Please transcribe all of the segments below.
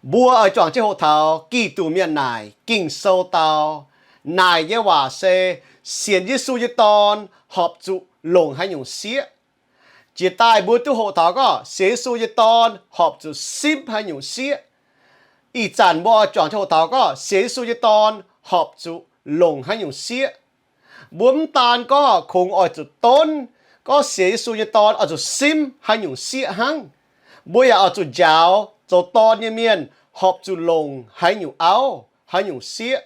Mbuo oix juangc jienv hoqc taux Giduc mienh naaic Ging-Sou dau. Naaic nyei waac se sienx Yesu nyei Dorn horpc zuqc longc haaix nyungc sieqv. Jiex daaih mbuo duqv hoqc taux gorngv sienx Yesu nyei Dorn horpc zuqc simv haaix nyungc sieqv. Ih zanc mbuo oix juangc jienv hoqc taux gorngv sienx Yesu nyei Dorn horpc zuqc longc haaix nyungc sieqv. Mbuo mv daan gorngv kungx oix zuqc donv gorngv sienx Yesu nyei Dorn oix zuqc simv haaix nyungc sieqv hnangv. Mbuo yaac oix zuqc njaaux zoux dorn nyei mienh horpc zuqc longc haaix nyungc auv, haaix nyungc sieqv.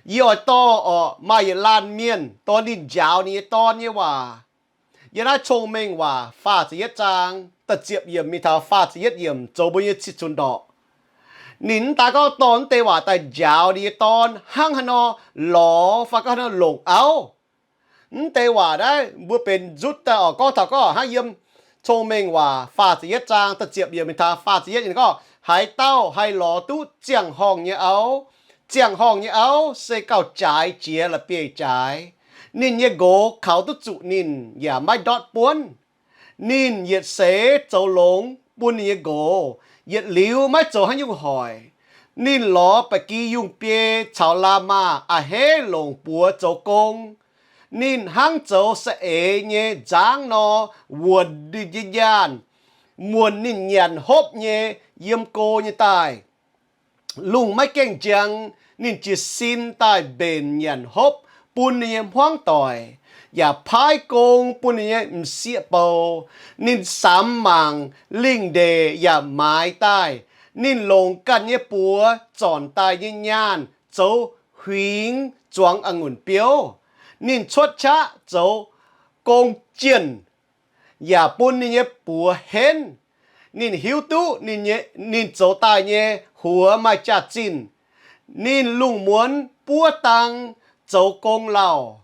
Yie oix dorh orqc, maaih yietc laanh mienh dorh ninh njaaux ninh nyei dorn nyei waac. Yiem naaiv Cong-Mengh Waac faah ziepc yietv zaang da'ziepc yiemc mingh taux faah ziepc yietv yiemc zoux mbuo nyei cih cunx ndorqc. Ninh mv daan gorngv dorh naaiv deix waac daaih njaaux ninh nyei dorn hnangv haaix nor lorz fai gorngv haaix nor longc auv. Naaiv deix waac naaiv mbuo benx nzutv daaih orqc, gorngv taux gorngv hnangv yiem Cong-Mengh Waac faah ziepc yietv zaang da'ziepc yiemc mingh taux faah ziepc yietv yiemc gorngv, haaix dauh haih lorz duqv ziangh horngh nyei auv? Ziangh horngh nyei auv se gauh jaaix jiex la'bieiv-jaaix. Ninh nyei nqox kaux duqv zuqc ninh yaac maiv ndortv buonv. Ninh yietc seix zoux longx bun ninh nyei nqox, yietc liuz maiv zoux haaix nyungc hoic. Ninh lorz ba'gi yungh biei caux la'maah a'hneiv longc buoz zoux gong. Ninh hnangv zoux saeng-eix nyei nzangv nor wuonx ninh nyei nyaanh, muonc ninh nyanc hopv nyei yiem go nyei daaih. Lungh maiv gaengh njang, ninh jiez sin daaih mbenc nyanc hopv bun ninh nyei hmuangv doic, yaac paaiv gong bun ninh nyei m'sieqv bou. Ninh samx mangc lingh ndeic yaac maaiz daaih. Ninh longc ganh nyei buoz zornc daaih nyei nyaanh zoux huingx zuangx a'ngunc biouv. Ninh cuotv qaqv zoux gong jienh yaac bun ninh nyei buoz henv. Ninh hiuv duqv ninh nyei, ninh zoux daaih nyei huox maaih jaax-zinh. Ninh lungh muonz buov dang zoux gong lauh.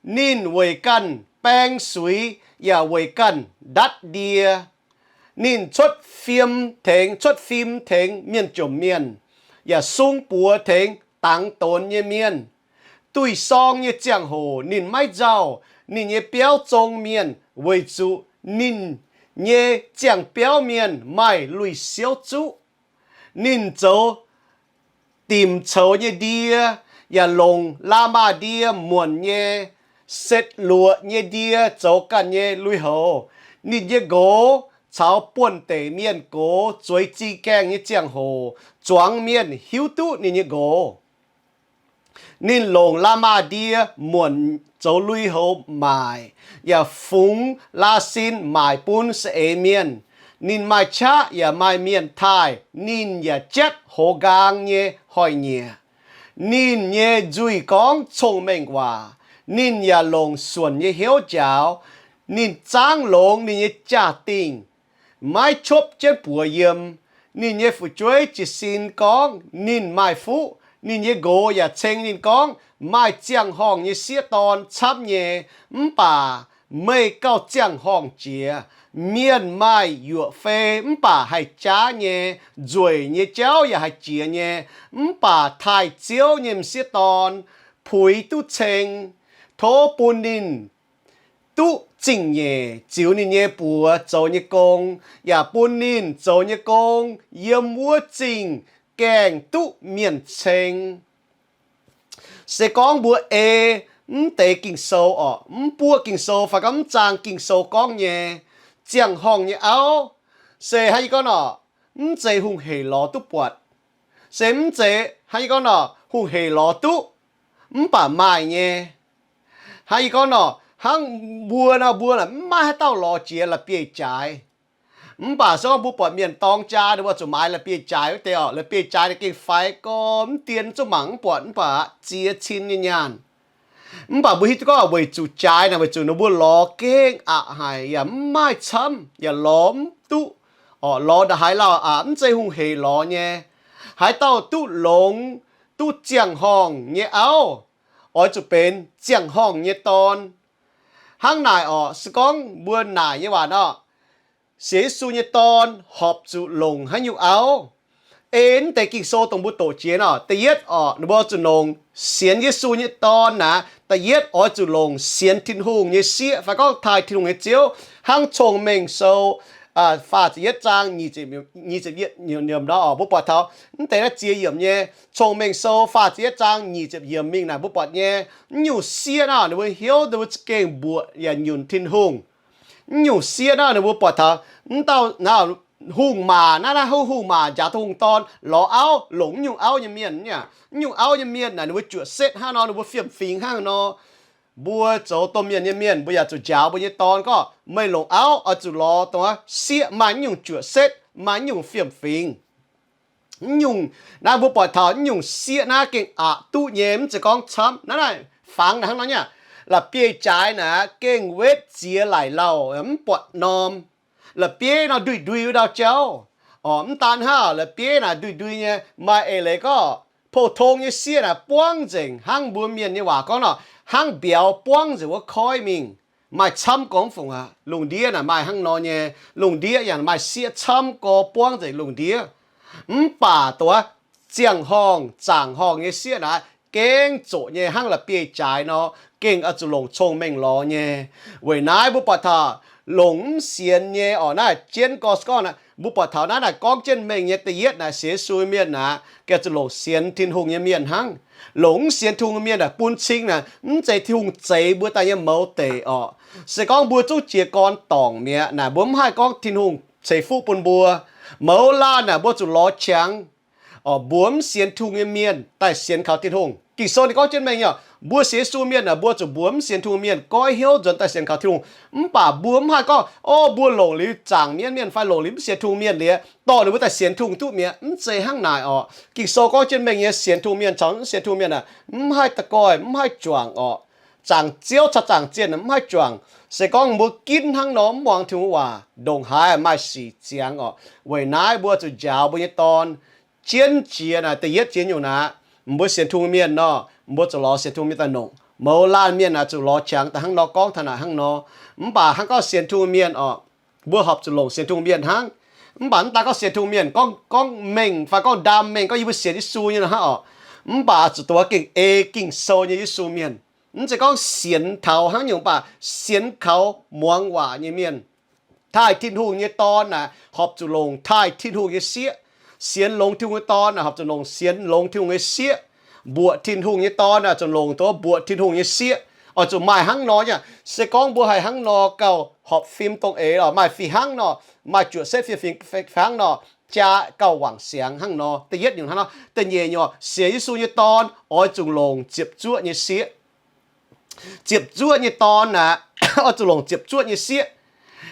Ninh weic ganh baeng suix yaac weic ganh ndatv ndie. Ninh cuotv fim tengx, cuotv fim tengx mienh jomc mienh, yaac sung buoz tengx dangx donx nyei mienh. Duih sorng nyei ziangh hoc ninh maiv nzauh. Ninh nyei biauv zong mienh weic zuqc ninh nyei ziangh biauv mienh maaih lui-siouv zuqv. Ninh zoux dimc coux nyei ndie, yaac longc la'maah ndie muonc nyei, setv luoqc nyei ndie zoux ganh nyei lui-houx. Ninh nyei nqox caux buonv-deic mienh gox zueiz zingh gaengh nyei ziangh hoc, zuangx mienh hiuv duqv ninh nyei nqox. Ninh longc la'maah ndie muonc zoux lui-houx maaic, yaac fungx la'sin maaic bun saeng-eix mienh. Ninh maaih qaqv yaac maaih mienh taaih ninh, yaac jatv hoz nqaang nyei hnoi-nyieqc. Ninh nyei nzuih gorngv cong-mengh waac. Ninh yaac longc suonc nyei hnyouv njaaux. Ninh zaangv longx ninh nyei jaa-dingh, maiv qopv jienv buoz yiem. Ninh nyei fu'jueiv jiez sin gorngv ninh maaih fuqv. Ninh nyei nqox yaac ceng ninh gorngv, maaih ziangh horngh nyei sieqv dorn camv nyei, mv baac meih gauh ziangh horngh jiex. Mienh maaih yuoqc fei mv baac haih jaav nyei, nzueic nyei jauv yaac haih jiex nyei, mv baac taaih Ziouv nyei m'sieqv dorn puix duqv ceng. Tov bun ninh duqv zingh nyeic ziux ninh nyei buoz zoux nyei gong, yaac bun ninh zoux nyei gong yiem wuov zingh gaengh duqv mienh ceng. Se gorngv mbuo ei mv deix Ging-Sou orqc, mv buoqv Ging-Sou fai gorngv mv zaang Ging-Sou gorngv nyei, ziangh horngh nyei auv se hnangv yie gorngv nor, mv zeiz hungh heic lorz duqv buatc. Se mv zeiz hnangv yie gorngv nor, hungh heic lorz duqv, mv baac maaih nyei. Hnangv yie gorngv nor, hnangv mbuo nor, mbuo mv maaih haaix dauh lorz jiex la'bieiv-jaaix. Mv baac se gorngv mbuo buatc mienh dorng jaa, ninh mbuo zuqc maaiz la'bieiv-jaaix wuov deix orqc. La'bieiv-jaaix ninh gengh faix gorx mv dien, zuqc mangc mv buatc, mv baac ziex cin nyei nyaanh. Mv baac mbuo hiuv duqv gorngv weic zuqc jaaix naaic, weic zuqc ninh mbuo lorz gengh aqc haic, yaac mv maaih camv, yaac lorz mv duqv. Orqc, lorz ndongc haaix lauh aqc, mv zeiz hungh heic lorz nyei. Haaix dauh duqv longx, duqv ziangh horngh nyei auv, oix zuqc benx ziangh horngh nyei dorn. Hnangv naaic orqc, se gorngv mbuo naaic nyei waac nor, sienx Yesu nyei dorn horpc zuqc longc haaix nyungc auv? Ei mv deix Ging-Sou dongh mbuo doqc jiex nor, da'yietv orqc, ninh mbuo zuqc longc sienx Yesu nyei dorn naaic, da'yietv oix zuqc longc sienx Tin-Hungh nyei sieqv fai gorngv taaih Tin-Hungh nyei Ziouv, hnangv Cong-Mengh Sou faah ziepc yietv zaang nyic ziepc, nyic ziepc yietv nor, mbuo buatc taux mv deix naaiv ziex yiemc nyei Cong-Mengh Sou faah ziepc yietv zaang nyic ziepc yiemc mingh naaic, mbuo buatc nyei, mv nyungc sieqv naaiv ninh mbuo hiuv, ninh mbuo za'gengh mbuoqc yaac nyunc Tin-Hungh. Mv nyungc sieqv naaiv ninh mbuo buatc taux mv dauh naaiv hungh maac, naaiv naaiv hungh maac njaaux dongh hungh dorn lorz auv, longc mv nyungc auv nyei mienh. Mv nyungc auv nyei mienh naaic ninh mbuo juoqc setv hnangv nor, ninh mbuo fiem-fingx hnangv nor. Mbuo zoux domh mienh nyei mienh, mbuo yaac zuqc njaaux mbuo nyei dorn gorngv, meih longc auv oix zuqc lorz dongh sieqv maaih mv nyungc juoqc setv, maaih mv nyungc fiem-fingx. Mv nyungc naaiv mbuo buatc taux mv nyungc sieqv naaiv gengh aqc duqv nyei, mv zeiz gorngv camv. Naaiv naaic fangx naaic hnangv nor nyei, la'bieiv-jaaix naaic gengh wetv ziex laic lauh mv buatc norm. La'bieiv nor ndui-ndui wuov ndau jauv. Orqc, mv daan hnangv, la'bieiv naaic ndui-ndui nyei, maaih eix leiz gorngv pou-tong nyei sieqv naaic buangv nzengc, hnangv mbuo mienh nyei waac gorngv nor, hnangv mbiauz buangv nzengc wuov koiv mingh. Maaih camv gorngv fungc aqv. Lungh ndiev naaic maaih hnangv nor nyei. Lungh ndiev yaac maaih sieqv camv gorx buangv nzengc lungh ndiev. Mv baac dongh ziangh horngh zaangc horngh nyei sieqv naaic gengh zoqc nyei, hnangv la'bieiv-jaaix nor, gengh oix zuqc longc cong-mengh lorz nyei. Weic naaiv mbuo buatc taux longc mv sienx nyei orqc, naaiv jienv gorngv, gorngv naaic, mbuo buatc taux naaiv naaic gorngv jienv mengh nyei. Da'yietv naaic sienx Yesu mienh naaic gengh zuqc longc sienx Tin-Hungh nyei mienh hnangv. Longc mv sienx Tin-Hungh nyei mienh naaic bun cing naaic mv zeiz Tin-Hungh zeix mbuo daaih nyei mouz deic orqc. Se gorngv mbuo zungv jiez gorn dorngc mi'aqv naaic, mbuo mv haih gorngv Tin-Hungh ceix fuqv bun mbuo. Mouz laanh naaic mbuo zuqc lorz qangx orqc, mbuox mv sienx Tin-Hungh nyei mienh daaih sienx kaux Tin-Hungh. Ging-Sou ninh gorngv jienv mengh nyei, mbuo sienx Yesu mienh naaic mbuo zuqc mbuox mv sienx Tin-Hungh mienh goiv hnyouv nzuonx daaih sienx kaux Tin-Hungh. Mv baac mbuo mv haih gorngv, o, mbuo longc liuz zaangc mienv mienh fai longc liuz mv sienx Tin-Hungh mienh liuz, dorh ninh mbuo daaih sienx Tin-Hungh duqv mi'aqv. Mv zeiz hnangv naaic orqc. Ging-Sou gorngv jienv mengh nyei, sienx Tin-Hungh mienh caux mv sienx Tin-Hungh mienh naaic mv haih da'goih, mv haih juangc orqc. Zaangc Ziouv caux zaangc zienh mv haih juangc. Se gorngv mbuo ginv hnangv nor mv muangx Tin-Hungh waac, ndongc haaix maaih sic ziangx orqc. Weic naaiv mbuo zuqc njaaux mbuo nyei dorn jienv jiex naaic. Da'yietv jiex nyungc naaic, mbuo sienx Tin-Hungh mienh nor, mbuo zuqc lorz sienx Tin-Hungh mienh daaih longc. Mouz laanh mienh naaic zuqc lorz qangx daaih hnangv nor gorngv taux naaic hnangv nor. Mv baac hnangv gorngv sienx Tin-Hungh mienh orqc, mbuo horpc zuqc longc sienx Tin-Hungh mienh hnangv. Mv baac mv daaih gorngv sienx Tin-Hungh mienh, gorngv, gorngv mengh fai gorngv ndaam mengh, gorngv yie mbuo sienx Yesu nyei nor hnangv orqc. Mv baac zuqc dongh gengh ei Ging-Sou nyei Yesu mienh. Mv zeiz gorngv sienx taux hnangv nyungc, mv baac sienx kaux muangx waac nyei mienh. Taaih Tin-Hungh nyei dorn naaic horpc zuqc longc taaih Tin-Hungh nyei sieqv. Sienx longx Tin-Hungh nyei dorn naaic horpc zuqc longc sienx longx Tin-Hungh nyei sieqv. Mbuoqc Tin-Hungh nyei dorn naaic zuqc longc dongh mbuoqc Tin-Hungh nyei sieqv. Oix zuqc maaih hnangv nor nyei. Se gorngv mbuo haih hnangv nor gauh horpc fim dongh eix lorqc, maaih fih hnangv nor, maaih juoqc setv fih fingx hnangv nor, jaa gauh wangc siangx hnangv nor. Da'yietv nyungc hnangv nor. Da'nyeic nyungc, sienx Yesu nyei dorn oix zuqc longc ziepc zuoqv nyei sieqv. Ziepc zuoqv nyei dorn naaic, oix zuqc longc ziepc zuoqv nyei sieqv.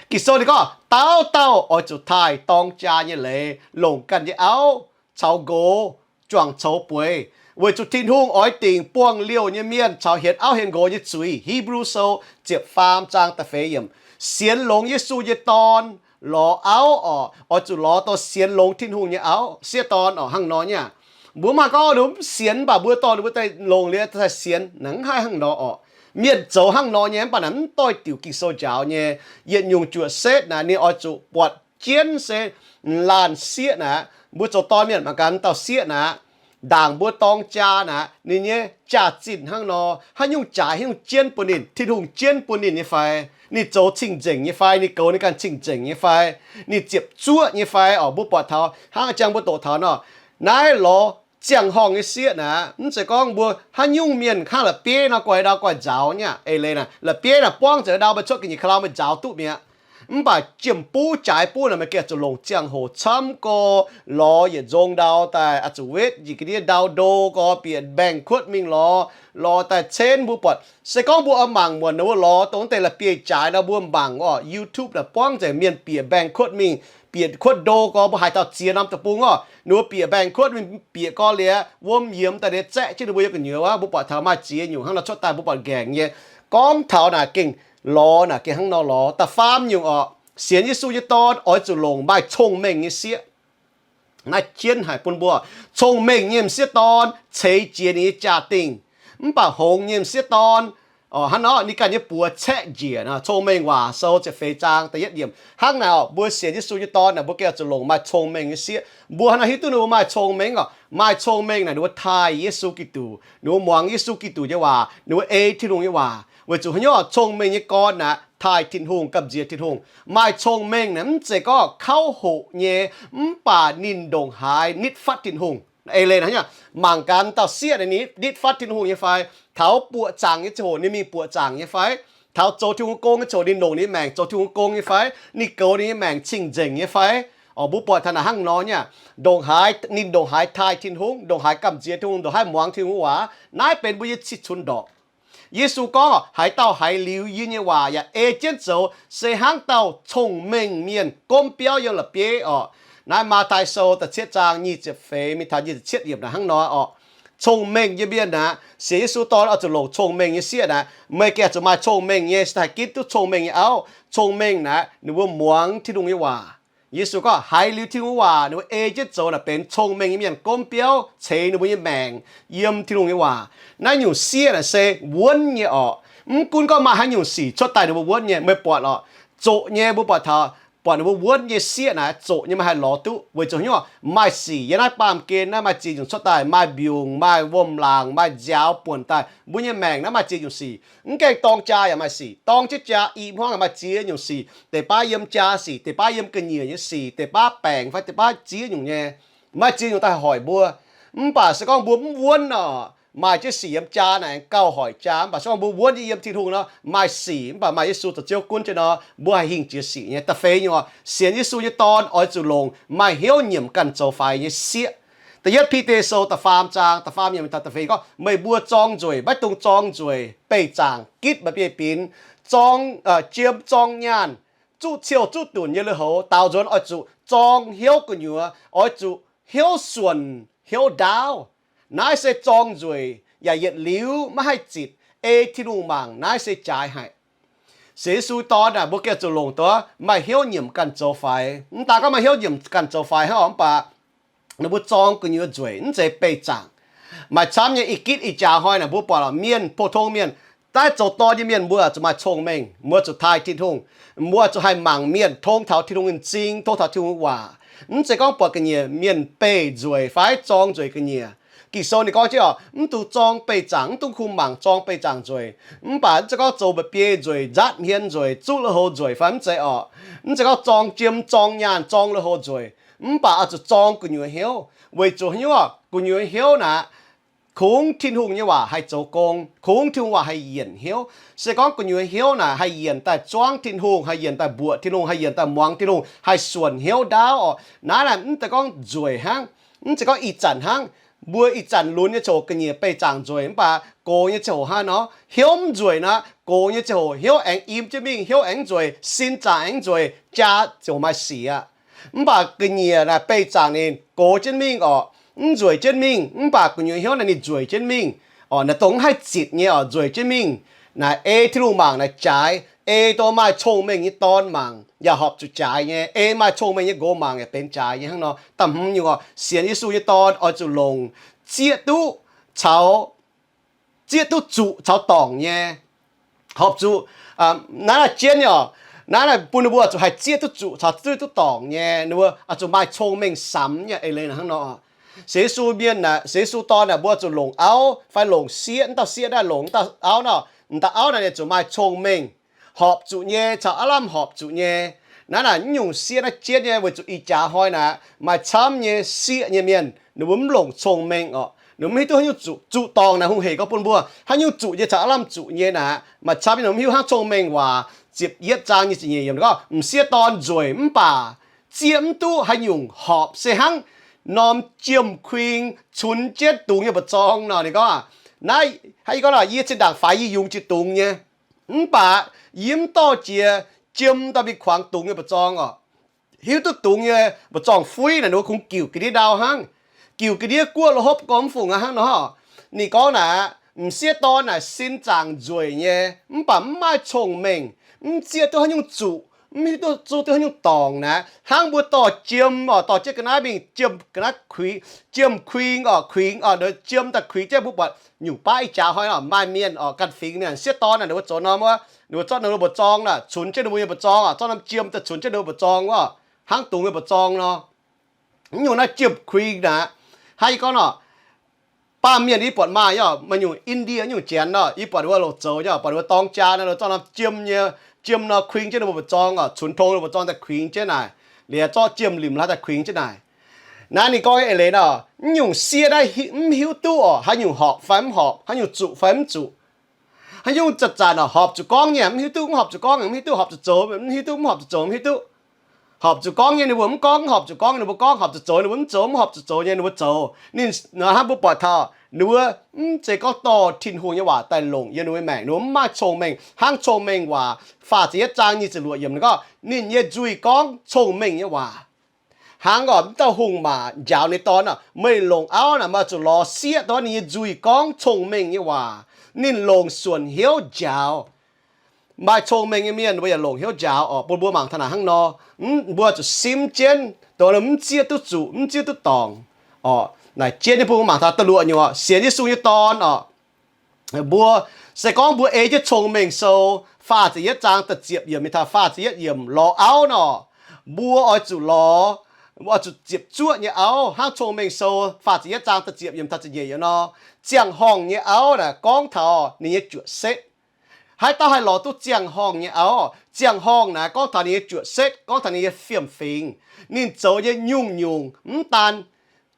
Ging-Sou ninh gorngv, dauh dauh oix zuqc taaih dorng jaa nyei leiz, longc ganh nyei auv caux nqox juangc coux bueix, weic zuqc Tin-Hungh oix dingc buangh liouh nyei mienh caux hienx auv hienx nqox nyei zuiz. Hipv^lu Sou ziepc faam zaang da'feix yiemc. Sienx longx Yesu nyei dorn lorz auv orqc, oix zuqc lorz dongh sienx longx Tin-Hungh nyei auv, sieqv dorn orqc, hnangv nor nyei aqv. Mbuo mv haih gorngv ninh mv sienx, mv baac mbuo dorh ninh mbuo daaih longc liuz daaih sienx, naaic mv haih hnangv nor orqc. Mienh zoux hnangv nor nyei, mv baac naaic mv doix diuc Ging-Sou njaaux nyei. Yietc nyungc juoqc setv naaic ninh oix zuqc buatc jienv se laanh sieqv naaic. Mbuo zoux dorn mienh mangc gaax, dauh sieqv naaic, ndaangc mbuo dorng jaa naaic, ninh nyei jaax-zinh hnangv nor, haaix nyungc jaaix haaix nyungc jienv bun ninh, Tin-Hungh jienv bun ninh nyei fai? Ninh zoux cing-nzengc nyei fai? Ninh goux ninh ganh cing-nzengc nyei fai? Ninh ziepc zuoqv nyei fai orqc? Mbuo buatc taux hnangv jang mbuo doqc taux nor, naaiv lorz ziangh horngh nyei sieqv naaic, mv zeiz gorngv mbuo haaix nyungc mienh hnangv la'bieiv nor guaix ndau guaix nzaaux nyei aqv. Eix leiz naaic, la'bieiv naaic buangv nzengc ndau, meih cuotv ga'nyiec ka'lauh meih nzaaux duqv mi'aqv. Mv baac jiem-buv jaaix buv naaic meih gengh zuqc longc ziangh hoc camv gorx lorz yietc nzong ndau daaih, oix zuqc wetv njiec ga'ndiev ndau ndo gorx, bieqc mbaengx-kuotv mingh lorz, lorz daaih cenv. Mbuo buatc se gorngv mbuo oix mangc muonc ninh mbuo lorz dongh deix la'bieiv-jaaix nor, mbuo mangc orqc, YouTube naaic buangv nzengc mienh bieqc mbaengx-kuotv mingh, bieqc kuotv ndo gorx. Mbuo haiz dauh ziex norm deic-bung orqc, ninh mbuo bieqc mbaengx-kuotv mingh, bieqc gorx liuz wuom yiemx daaih liuz zaeqv jienv ninh mbuo yiem gu'nyuoz wuov. Mbuo buatc taux maaih ziex nyungc hnangv nor cuotv daaih, mbuo buatc nqaengc nyei. Gorngv taux naaic gengh lorz naaic gengh hnangv nor lorz. Da'faam nyungc orqc, sienx Yesu nyei dorn oix zuqc longc maaih cong-mengh nyei sieqv. Naaiv jienv haic bun mbuo. Cong-mengh nyei m'sieqv dorn ceix jiez ninh nyei jaa-dingh, mv baac hngongx nyei m'sieqv dorn Hnangv nor ninh ganh nyei buoz caeqv njiec nor. Cong-Mengh Waac Sou ziepc feix zaang da'yietv yiemc hnangv naaic oc. Mbuo sienx Yesu nyei Dorn naaic, mbuo gengh zuqc longc maaih cong-mengh nyei sieqv. Mbuo hnangv nor hiuv duqv ninh mbuo maaih cong-mengh oc. Maaih cong-mengh naaic ninh mbuo taaih Yesu Giduc, ninh mbuo muangx Yesu Giduc nyei waac, ninh mbuo ei Tin-Hungh nyei waac. Weic zuqc haaix nyungc? Cong-mengh nyei gorn naaic taaih Tin-Hungh, gamh nziex Tin-Hungh. Maaih cong-mengh naaic mv zeiz gorngv kauv hoqc nyei, mv baac ninh ndongc haaix nitv fatv Tin-Hungh. Eix leiz hnangv, mangc gaax dauh sieqv naaic ninh nitv fatv Tin-Hungh nyei fai? Taux buoqc zaangc nyei ziangh hoc ninh mingh buoqc zaangc nyei fai? Taux zoux Tin-Hungh gong nyei ziangh hoc ninh longc ninh nyei maengc zoux Tin-Hungh gong nyei fai? Ninh goux ninh nyei maengc cing-nzengc nyei fai? Oc, mbuo buatc taux naaic hnangv nor nyei, ndongc haaix ninh ndongc haaix taaih Tin-Hungh, ndongc haaix gamh nziex Tin-Hungh, ndongc haaix muangx Tin-Hungh waac, naaiv benx mbuo nyei cih cunx ndorqc. Yesu gorngv, haaix dauh haiz liuz yie nyei waac yaac ei jienv zoux, se hnangv dauh cong-mengh mienh gomv biauv yiem la'bieiv oc. Naaiv Matv^tai Sou da'cietv zaang nyic ziepc feix mingh taux nyic ziepc cietv yiemc naaic hnangv nor oc. Cong-mengh nyei mienh naaic, sienx Yesu Dorn oix zuqc longc cong-mengh nyei sieqv naaic. Meih gengh zuqc maaih cong-mengh nyei, se haih ginv duqv cong-mengh nyei auv. Cong-mengh naaic ninh mbuo muangx Tin-Hungh nyei waac. Yesu gorngv haiz liuz Tin-Hungh waac ninh mbuo ei jienv zoux naaic benx cong-mengh nyei mienh gomv biauv ceix ninh mbuo nyei maengc yiem Tin-Hungh nyei waac. Naaiv nyungc sieqv naaic se wuonv nyei oc. Mv gunv gorngv maaih haaix nyungc sic cuotv daaih ninh mbuo wuonv nyei. Meih buatc oc, zoqc nyei mbuo buatc taux, buatc ninh mbuo wuonv nyei sieqv naaic zoqc nyei meih haih lorz duqv. Weic zuqc haaix nyungc? Maaih sic yiem naaiv baamh gen naaiv maaih ziex nyungc cuotv daaih, maaih mbiungc, maaih wuom-laangc, maaih nziaaux buonc daaih. Mbuo nyei maengc naaiv maaih ziex nyungc sic. Mv gaengh dorng jaa yaac maaih sic, dorng jienv jaa i hmuangv yaac maaih ziex nyungc sic. Deix baav yiem jaa sic, deix baav yiem ga'nyiec nyei sic, deix baav baengc fai deix baav ziex nyungc nyei. Maaih ziex nyungc daaih hoic mbuo. Mv baac se gorngv mbuo mv wuonv nor, maaih jienv sic yiem jaa naaic aengx gauh hoic jaa. Mv baac se gorngv mbuo wuonv yiem Tin-Hungh nor, maaih sic, mv baac maaih Yesu zoux Ziouv gunv jienv nor, mbuo haih hingh jiex sic nyei. Da'feix nyungc oc, sienx Yesu nyei dorn oix zuqc longc maaih hnyouv nyiemc ganh zoux faix nyei sieqv. Da'yietv Bide Sou da'faam zaang da'faam yiemc taux da'feix gorngv, meih mbuo zorng nzueic maiv dungx zorng nzueic beih zaangc gitv mba'biei binx, zorng, jiem zorng nyaanh, zuqv ciouh zuqv dunc nyei lui-houx. Daaux nzuonx oix zuqc zorng hnyouv gu'nyuoz, oix zuqc hnyouv suonc hnyouv ndaauv. Naaiv se zorng nzueic yaac yietc liuz maiv haih zitc, ei Tin-Hungh mangc naaiv se jaaix haic. Sienx Yesu dorn naaic mbuo gengh zuqc longc duqv maaih hnyouv nyiemc ganh zoux faix. Mv daan gorngv maaih hnyouv nyiemc ganh zoux faix hnangv oc, mv baac ninh mbuo zorng gu'nyuoz nzueic, mv zeiz beih zaangc. Maaih camv nyei ih gitv ih jaax hnoi naaic mbuo buatc oc, mienh, pou-tong mienh, daaih zoux dorn nyei mienh mbuo zuqc maaih cong-mengh, mbuo zuqc taaih Tin-Hungh, mbuo zuqc haih mangc mienh tong taux Tin-Hungh nyei m'zing, tong taux Tin-Hungh waac. Mv zeiz gorngv buatc ga'nyiec mienh beih nzueic fai zorng nzueic ga'nyiec. Ging-Sou ninh gorngv jienv oc, mv dungx zorng beih zaangc, mv dungx kungx mangc zorng beih zaangc nzueic. Mv baac mv zeiz gorngv zoux mba'biei nzueic, nzaatv hmien nzueic, zuqv lui-houx nzueic fai mv zeiz oc. Mv zeiz gorngv zorng jiem, zorng nyaanh, zorng lui-houx nzueic. Mv baac oix zuqc zorng gu'nyuoz hnyouv. Weic zuqc haaix nyungc? Gu'nyuoz hnyouv naaic, kungx Tin-Hungh nyei waac haih zoux gong, kungx Tin-Hungh waac haih yienc hnyouv. Se gorngv gu'nyuoz hnyouv naaic haih yienc daaih zuangv Tin-Hungh, haih yienc daaih mbuoqc Tin-Hungh, haih yienc daaih muangx Tin-Hungh, haih suonc hnyouv ndaauv oc. Naaiv naaic mv zeiz gorngv nzueic hnangv, mv zeiz gorngv ih zanc hnangv. Mbuo ih zanc lunx nyei ziangh hoc ga'nyiec beih zaangc nzueic, mv baac gox nyei ziangh hoc hnangv nor, hnyouv mv nzueic nor, gox nyei ziangh hoc hnyouv aengx im jienv mingh, hnyouv aengx nzueic, sin zaangc aengx nzueic, jaa ziouc maaih sic aqv. Mv baac ga'nyiec naaic beih zaangc ninh gox jienv mingh oc, mv nzueic jienv mingh, mv baac gu'nyuoz hnyouv naaic ninh nzueic jienv mingh oc. Naaic dongh mv haih zitc nyei oc, nzueic jienv mingh. Naaic ei Tin-Hungh mangc naaic jaaix, ei dongh maaih cong-mengh nyei dorn mangc yaac horpc zuqc jaaix nyei, ei maaih cong-mengh nyei nqox mangc yaac benx jaaix nyei hnangv nor. Da'hmz nyungc oc, sienx Yesu nyei dorn oix zuqc longc zieqv duqv caux, zieqv duqv zuqc caux dorngc nyei. Horpc zuqc, naaiv naaic jienv nyei oc, naaiv naaic bun ninh mbuo zuqc haih zieqv duqv zuqc caux zieqv duqv dorngc nyei. Ninh mbuo oix zuqc maaih cong-mengh samx nyei eix leiz hnangv nor. Sienx Yesu mienh, sienx Yesu dorn naaic mbuo zuqc longc auv fai longc sieqv. Mv dauh sieqv naaic longc mv dauh auv nor, m'daaih auv naaic ninh zuqc maaih cong-mengh, horpc zuqc nyei caux aav lamh horpc zuqc nyei. Naaiv naaic mv nyungc sieqv naaiv jienv nyei weic zuqc ih jaax hnoi naaic maaih camv nyei sieqv nyei mienh ninh mbuo mv longc cong-mengh oc. Ninh mbuo mv hiuv duqv haaix nyungc zuqc. Zuqc dorngc naaic hungh hec gorngv bun mbuo haaix nyungc zuqc nyei caux aav lamh zuqc nyei naaic. Maaih camv nyei ninh mbuo mv hiuv hnangv cong-mengh waac ziepc yietv zaang nyic ziepc nyeic yiemc gorngv, m'sieqv dorn nzueic mv baac zieqv mv duqv haaix nyungc horpc se hnangv norm jiem-kuing cunx jienv dungz nyei mba'zorng nor. Ninh gorngv, naaiv, yie gorngv, yie zinh ndaangc faix yie yungz jiex dungz nyei, mv baac yie mv dorh jiex jiem daaih mingh kuangx dungz nyei mba'zorng oc. Hiuv duqv dungz nyei mba'zorng fuiv naaic ninh mbuo kungx giuc ga'ndiev ndau hnangv, giuc ga'ndiev guoqv lo hopv gormx fungc aqv hnangv nor. Ninh gorngv naaic, m'sieqv dorn naaic sin zaangc nzueic nyei, mv baac mv maaih cong-mengh, mv zieqv duqv haaix nyungc zuqc Mv hiuv duqv zuqc duqv haaix nyungc dorngc naaic. Hnangv mbuo dorh jiem oc, dorh jienv ga'naaiv mingh jiem ga'naaiv kuingx, jiem kuing oc, kuingx oc, jiem daaih kuingx jienv mbuo buatc nyungc baav ih jaax hnoi oc, maaih mienh oc, ganh fingx mienh sieqv dorn naaic, ninh mbuo zoux norm wuov, ninh mbuo zorqv ninh mbuo mbu'zorng naaic, cunx jienv ninh mbuo nyei mbu'zorng oc, zorqv norm jiem daaih cunx jienv ninh mbuo mbu'zorng wuov, hnangv dungz nyei mbu'zorng nor. Mv nyungc naaiv jiem kuing naaic, hnangv yie gorngv nor, baamh mienh yie buatc maaih nyei oc, maaih nyungc India nyungc janx nor, yie buatc ninh mbuo longc zoux nyei oc, buatc ninh mbuo dorng jaa nor, ninh mbuo zorqv norm jiem nyei, jiem nor kuing jienv ninh mbuo mbu'zorng oc, cunx tong ninh mbuo mbu'zorng daaih kuingx jienv naaic, liuz zorqv jiem limc hlaax daaih kuingx jienv naaic. Naaiv ninh gorngv eix leiz nor, mv nyungc sieqv naaiv mv hiuv duqv oc, haaix nyungc horpc fai mv horpc, haaix nyungc zuqc fai mv zuqc. Haaix nyungc zanc-zanc oc, horpc zuqc gorngv nyei mv hiuv duqv, mv horpc zuqc gorngv mv hiuv duqv, horpc zuqc zoux mv hiuv duqv, mv horpc zuqc zoux mv hiuv duc. Horpc zuqc gorngv nyei ninh mbuo mv gorngv, horpc zuqc gorngv ninh mbuo gorngv, horpc zuqc zoux ninh mbuo mv zoux, mv horpc zuqc zoux nyei ninh mbuo zoux. Ninh hnangv mbuo buatc taux ninh mbuo mv zeiz gorngv dorh Tin-Hungh nyei waac daaih longc yiem ninh mbuo maengc, ninh mbuo mv maaih cong-mengh. Hnangv Cong-Mengh Waac faah ziepc yietv zaang nyic ziepc luoqc yiemc ninh gorngv, ninh nyei nzuih gorngv cong-mengh nyei waac. Hnangv oc, mv dauh hungh maac njaaux ninh dorn oc, meih longc auv naaic, meih zuqc lorz sieqv dongh ninh nyei nzuih gorngv cong-mengh nyei waac. Ninh longc suonc hnyouv njaaux. Maaih cong-mengh nyei mienh mbuo yaac longc hnyouv njaaux oc. Bun mbuo mangc taux naaic hnangv nor, mbuo zuqc simv jienv dongh mv zieqv duqv zuqc, mv zieqv duqv dorngc oc. Naaic jienv nyei bun mbuo mangc taux da'luoqc nyungc oc, sienx Yesu nyei dorn oc. Mbuo se gorngv mbuo ei jienv Cong-Mengh Sou faah ziepc yietv zaang da'ziepc yiemc mingh taux faah ziepc yietv yiemc lorz auv nor, mbuo oix zuqc lorz, oix zuqc ziepc zuoqv nyei auv. Hnangv Cong-Mengh Sou faah ziepc yietv zaang da'ziepc yiemc taux ziepc nyeic yiemc nor, ziangh horngh nyei auv naaic gorngv taux ninh nyei juoqc setv. Haaix dauh haih lorz duqv ziangh horngh nyei auv? Ziangh horngh naaic gorngv taux ninh nyei juoqc setv, gorngv taux ninh nyei fiem-fingx. Ninh zoux nyei nyungc-nyungc mv daan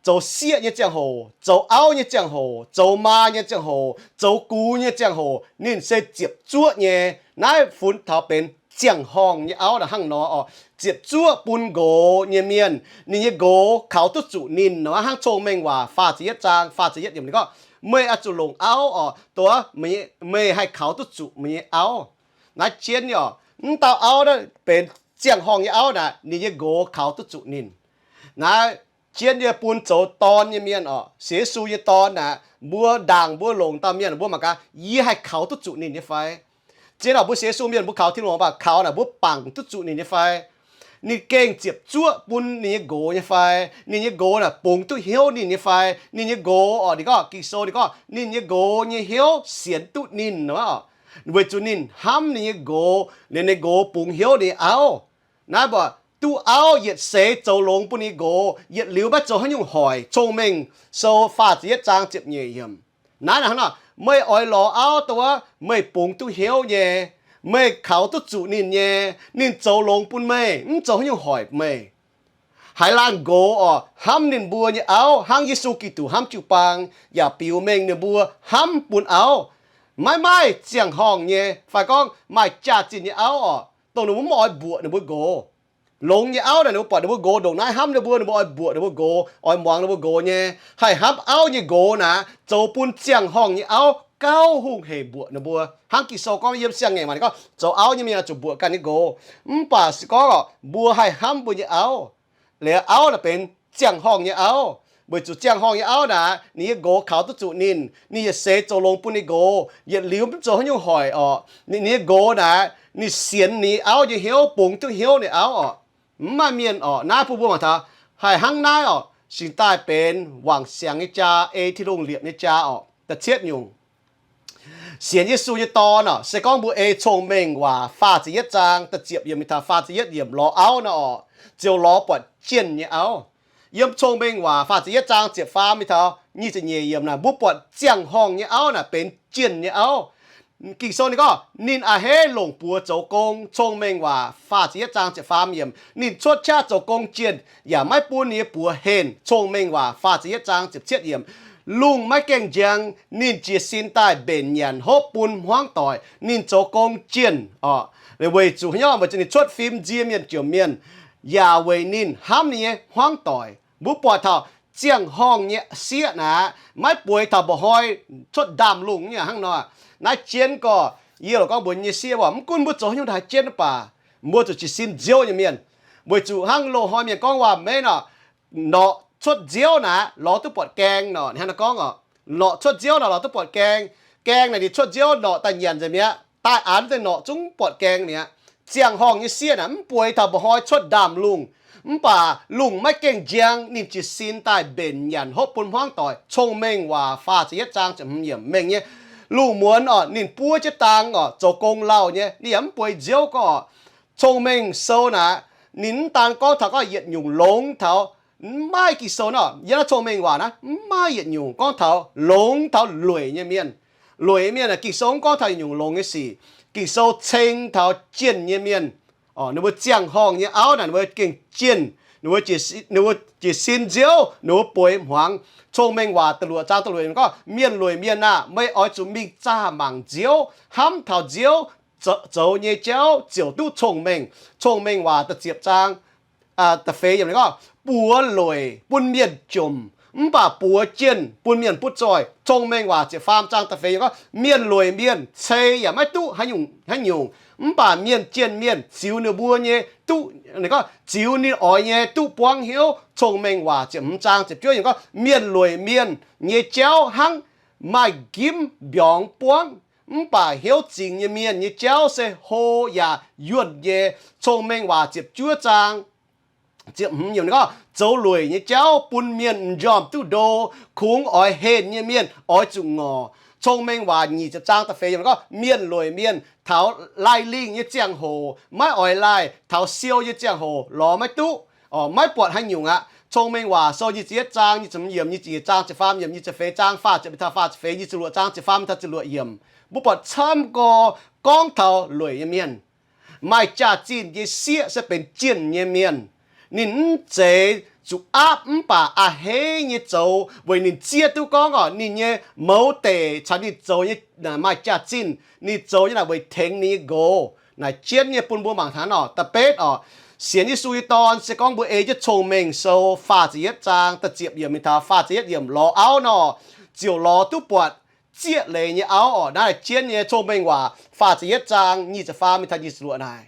zoux sieqv nyei ziangh hoc, zoux auv nyei ziangh hoc, zoux maa nyei ziangh hoc, zoux gux nyei ziangh hoc, ninh se ziepc zuoqv nyei. Naaiv funx taux benx ziangh horngh nyei auv naaic hnangv nor oc. Ziepc zuoqv bun nqox nyei mienh, ninh nyei nqox kaux duqv zuqc ninh nor. Hnangv Cong-Mengh Waac faah ziepc yietv zaang faah ziepc yietv yiemc ninh gorngv, meih oix zuqc longc auv oc, dongh meih haih kaux duqv zuqc meih nyei auv. Naaiv jienv nyei oc, mv dauh auv naaiv benx ziangh horngh nyei auv naaic, ninh nyei nqox kaux duqv zuqc ninh. Naaiv jienv nyei bun zoux dorn nyei mienh oc, sienx Yesu nyei dorn naaic, mbuo ndaangc mbuo longc dauh mienh mbuo mangc gaax, yie haih kaux duqv zuqc ninh nyei fai? Zien oc, mbuo sienx Yesu mienh mbuo kaux Tin-Hungh mv baac kaux naaic mbuo bangc duqv zuqc ninh nyei fai? Ninh gengh ziepc zuoqv bun ninh nyei nqox nyei fai? Ninh nyei nqox naaic bungx duqv hnyouv ninh nyei fai? Ninh nyei nqox oc, ninh gorngv Ging-Sou ninh gorngv ninh nyei nqox nyei hnyouv sienx duqv ninh oc, weic zuqc ninh hnamv ninh nyei nqox, liuz ninh nqox bungx hnyouv ninh nyei auv. Naaiv mbuo duqv auv yietc seix zoux longx bun ninh nqox, yietc liuz maiv zoux haaix nyungc hoic. Cong-Mengh Sou faah ziepc yietv zaang ziepc nyeic yiemc. Naaiv hnangv nor, meih oix lorz auv dongh wuov meih bungx duqv hnyouv nyei, meih kaux duqv zuqc ninh nyei, ninh zoux longx bun meih, mv zoux haaix nyungc hoic meih. Haaix laanh nqox oc, hnamv ninh mbuo nyei auv hnangv Yesu Giduc hnamv jiu-baang, yaac biux mengh ninh mbuo hnamv bun auv. Maiv maaih ziangh horngh nyei fai gorngv maaih jaax-zinh nyei auv oc, dongh ninh mbuo mv oix mbuoqc ninh mbuo nqox. Longx nyei auv naaic, ninh mbuo buatc ninh mbuo nqox ndongc naaiv hnamv ninh mbuo, ninh mbuo oix mbuoqc ninh mbuo nqox, oix muangx ninh mbuo nqox nyei. Haih hnamv auv nyei nqox naaic, zoux bun ziangh horngh nyei auv gauh hungh hec mbuoqc ninh mbuo. Hnangv Ging-Sou gorngv yiem siang-ngaengc maaih gorngv, zoux auv nyei mienh zuqc mbuoqc ganh nyei nqox. Mv baac se gorngv oc, mbuo haih hnamv mbuo nyei auv. Liuz auv naaic benx ziangh horngh nyei auv, weic zuqc ziangh horngh nyei auv naaic, ninh nyei nqox kaux duqv zuqc ninh, ninh yietc seix zoux longx bun ninh nqox, yietc liuz mv zoux haaix nyungc hoic oc. Ninh nyei nqox naaic, ninh sienx ninh auv nyei hnyouv, bungx duqv hnyouv ninh auv oc. Mv maaih mienh oc, naaiv bun mbuo mangc taux, haih hnangv naaiv oc, cingx daaih benx wangc siangx nyei jaa, ei Tin-Hungh liepc nyei jaa oc. Da'cietv nyungc, sienx Yesu nyei dorn oc, se gorngv mbuo ei Cong-Mengh Waac faah ziepc yietv zaang da'ziepc yiemc mingh taux faah ziepc yietv yiemc lorz auv nor oc, ziouc lorz buatc jienh nyei auv. Yiem Cong-Mengh Waac faah ziepc yietv zaang ziepc faam mingh taux nyic ziepc nyeic yiemc naaic, mbuo buatc ziangh horngh nyei auv naaic benx jienh nyei auv. Ging-Sou ninh gorngv, ninh a'hneiv longc buoz zoux gong. Cong-Mengh Waac faah ziepc yietv zaang ziepc faam yiemc, ninh cuotv qaqv zoux gong jienh, yaac maiv bun ninh nyei buoz henh. Cong-Mengh Waac faah ziepc yietv zaang ziepc cietv yiemc, lungh maiv gaengh njang, ninh jiez sin daaih mbenc nyanc hopv bun hmuangv doic. Ninh zoux gong jienh oc, weic zuqc haaix nyungc? Weic zuqc ninh cuotv fim nzie mienh jomc mienh, yaac weic ninh hnamv ninh nyei hmuangv doic. Mbuo buatc taux ziangh horngh nyei sieqv naaic, maiv bueix taux mba'hnoi cuotv ndaamv-lungh nyei hnangv nor. Naaiv jienv gorx, yie loc gorngv mbuox nyei sieqv waac, mv gunv mbuo zoux haaix nyungc haaix jienv mv baac, mbuo zuqc jiez sin nziouv nyei mienh. Weic zuqc hnangv loz-hnoi mienh gorngv waac-meiv nor, norqc cuotv nziouv naaic lorz duqv buatc gaeng nor, hnangv naaiv gorngv oc. Norqc cuotv nziouv naaic lorz duqv buatc gaeng. Gaeng naaic ninh cuotv nziouv norqc daaih nyanc nzengc mi'aqv. Daaih an deix norqc zungv buatc gaeng mi'aqv. ziangh horngh nyei sieqv naaic mv bueix taux mba'hnoi cuotv ndaamv-lungh, mv baac lungh maiv gaengh njang, ninh jiez sin daaih mbenc nyanc hopv bun hmuangv doic. Cong-Mengh Waac faah ziepc yietv zaang ziepc hmz yiemc mengh nyei. Lungh muonz orqc, ninh buov jienv dang orqc, zoux gong lauh nyei, ninh yaac mv bueix nziouv gorqv. Cong-Mengh Sou naaic, ninh mv daan gorngv taux gorngv yietc nyungc longx taux mv maaih Ging-Sou nor, yiem naaiv Cong-Mengh Waac naaiv mv maaih yietc nyungc gorngv taux longx taux lueic nyei mienh. Lueic nyei mienh aeqv, Ging-Sou mv gorngv taux yietc nyungc longx nyei sic. Ging-Sou ceng taux jienh nyei mienh. Ninh mbuo ziangh horngh nyei auv naaic, ninh mbuo gengh jienh, ninh mbuo jiez sin nziouv, ninh mbuo bueix hmuangx. Cong-Mengh Waac da'luoqc zaang da'luoqc gorngv, mienh lueic mienh aah! Meih oix zuqc mingh zaah mangc nziouv, hnamv taux nziouv zoux nyei jauv ziouc duqv cong-mengh. Cong-Mengh Waac da'ziepc zaang da'feix yiemc gorngv, buoz lueic bun mienh jomc, mv baac buoz jienh bun mienh butv zoih. Cong-Mengh Waac ziepc faam zaang da'feix yiemc gorngv, mienh lueic mienh cei yaac maiv duqv haaix nyungc, mv baac mienh jienh mienh ziux ninh mbuo nyei duqv, gorngv ziux ninh oix nyei duqv buangv hnyouv. Cong-Mengh Waac ziepc hmz zaang ziepc juov yiemc gorngv, mienh lueic mienh nyei jauv hnangv maaih nqimv mbiorngz buangv, mv baac hnyouv zingx nyei mienh nyei jauv se hlo yaac yuonh nyei. Cong-Mengh Waac ziepc juov zaang ziepc hmz yiemc gorngv, zoux lueic nyei jauv bun mienh m'njormh duqv ndo, kungx oix henh nyei mienh oix zuqc ngorc. Cong-Mengh Waac nyic ziepc zaang da'feix yiemc gorngv, mienh lueic mienh taux laih lingh nyei ziangh hoc maiv oix laih, taux siou nyei ziangh hoc lorz maiv duqv, maiv buatc haaix nyungc aqv. Cong-Mengh Waac Sou nyic ziepc yietv zaang nyic ziepc hmz yiemc, nyic ziepc nyeic zaang ziepc faam yiemc, nyic ziepc feix zaang faah ziepc, faah ziepc feix, nyic ziepc luoqc zaang ziepc faam taux ziepc luoqc yiemc, mbuo buatc camv gorx gorngv taux lueic nyei mienh. Maaih jaax-zinh nyei sieqv se benx jienh nyei mienh. Ninh mv zeiz zuqc aapv mv baac a'hneiv nyei zoux weic ninh zieqv duqv gorngv orqc, ninh nyei mouz deic caux ninh zoux nyei maaih jaax-zinh, ninh zoux nyei naaic weic tengx ninh nyei nqox. Naaic jienv nyei bun mbuo mangc hnangv nor. Da'betv orqc, sienx Yesu nyei dorn se gorngv mbuo ei jienv Cong-Mengh Sou faah ziepc yietv zaang da'ziepc yiemc mingh taux faah ziepc yietv yiemc lorz auv nor, ziouc lorz duqv buatc zieqv leiz nyei auv orqc. Naaiv jienv nyei Cong-Mengh Waac faah ziepc yietv zaang nyic ziepc faam mingh taux nyic ziepc luoqc naaic,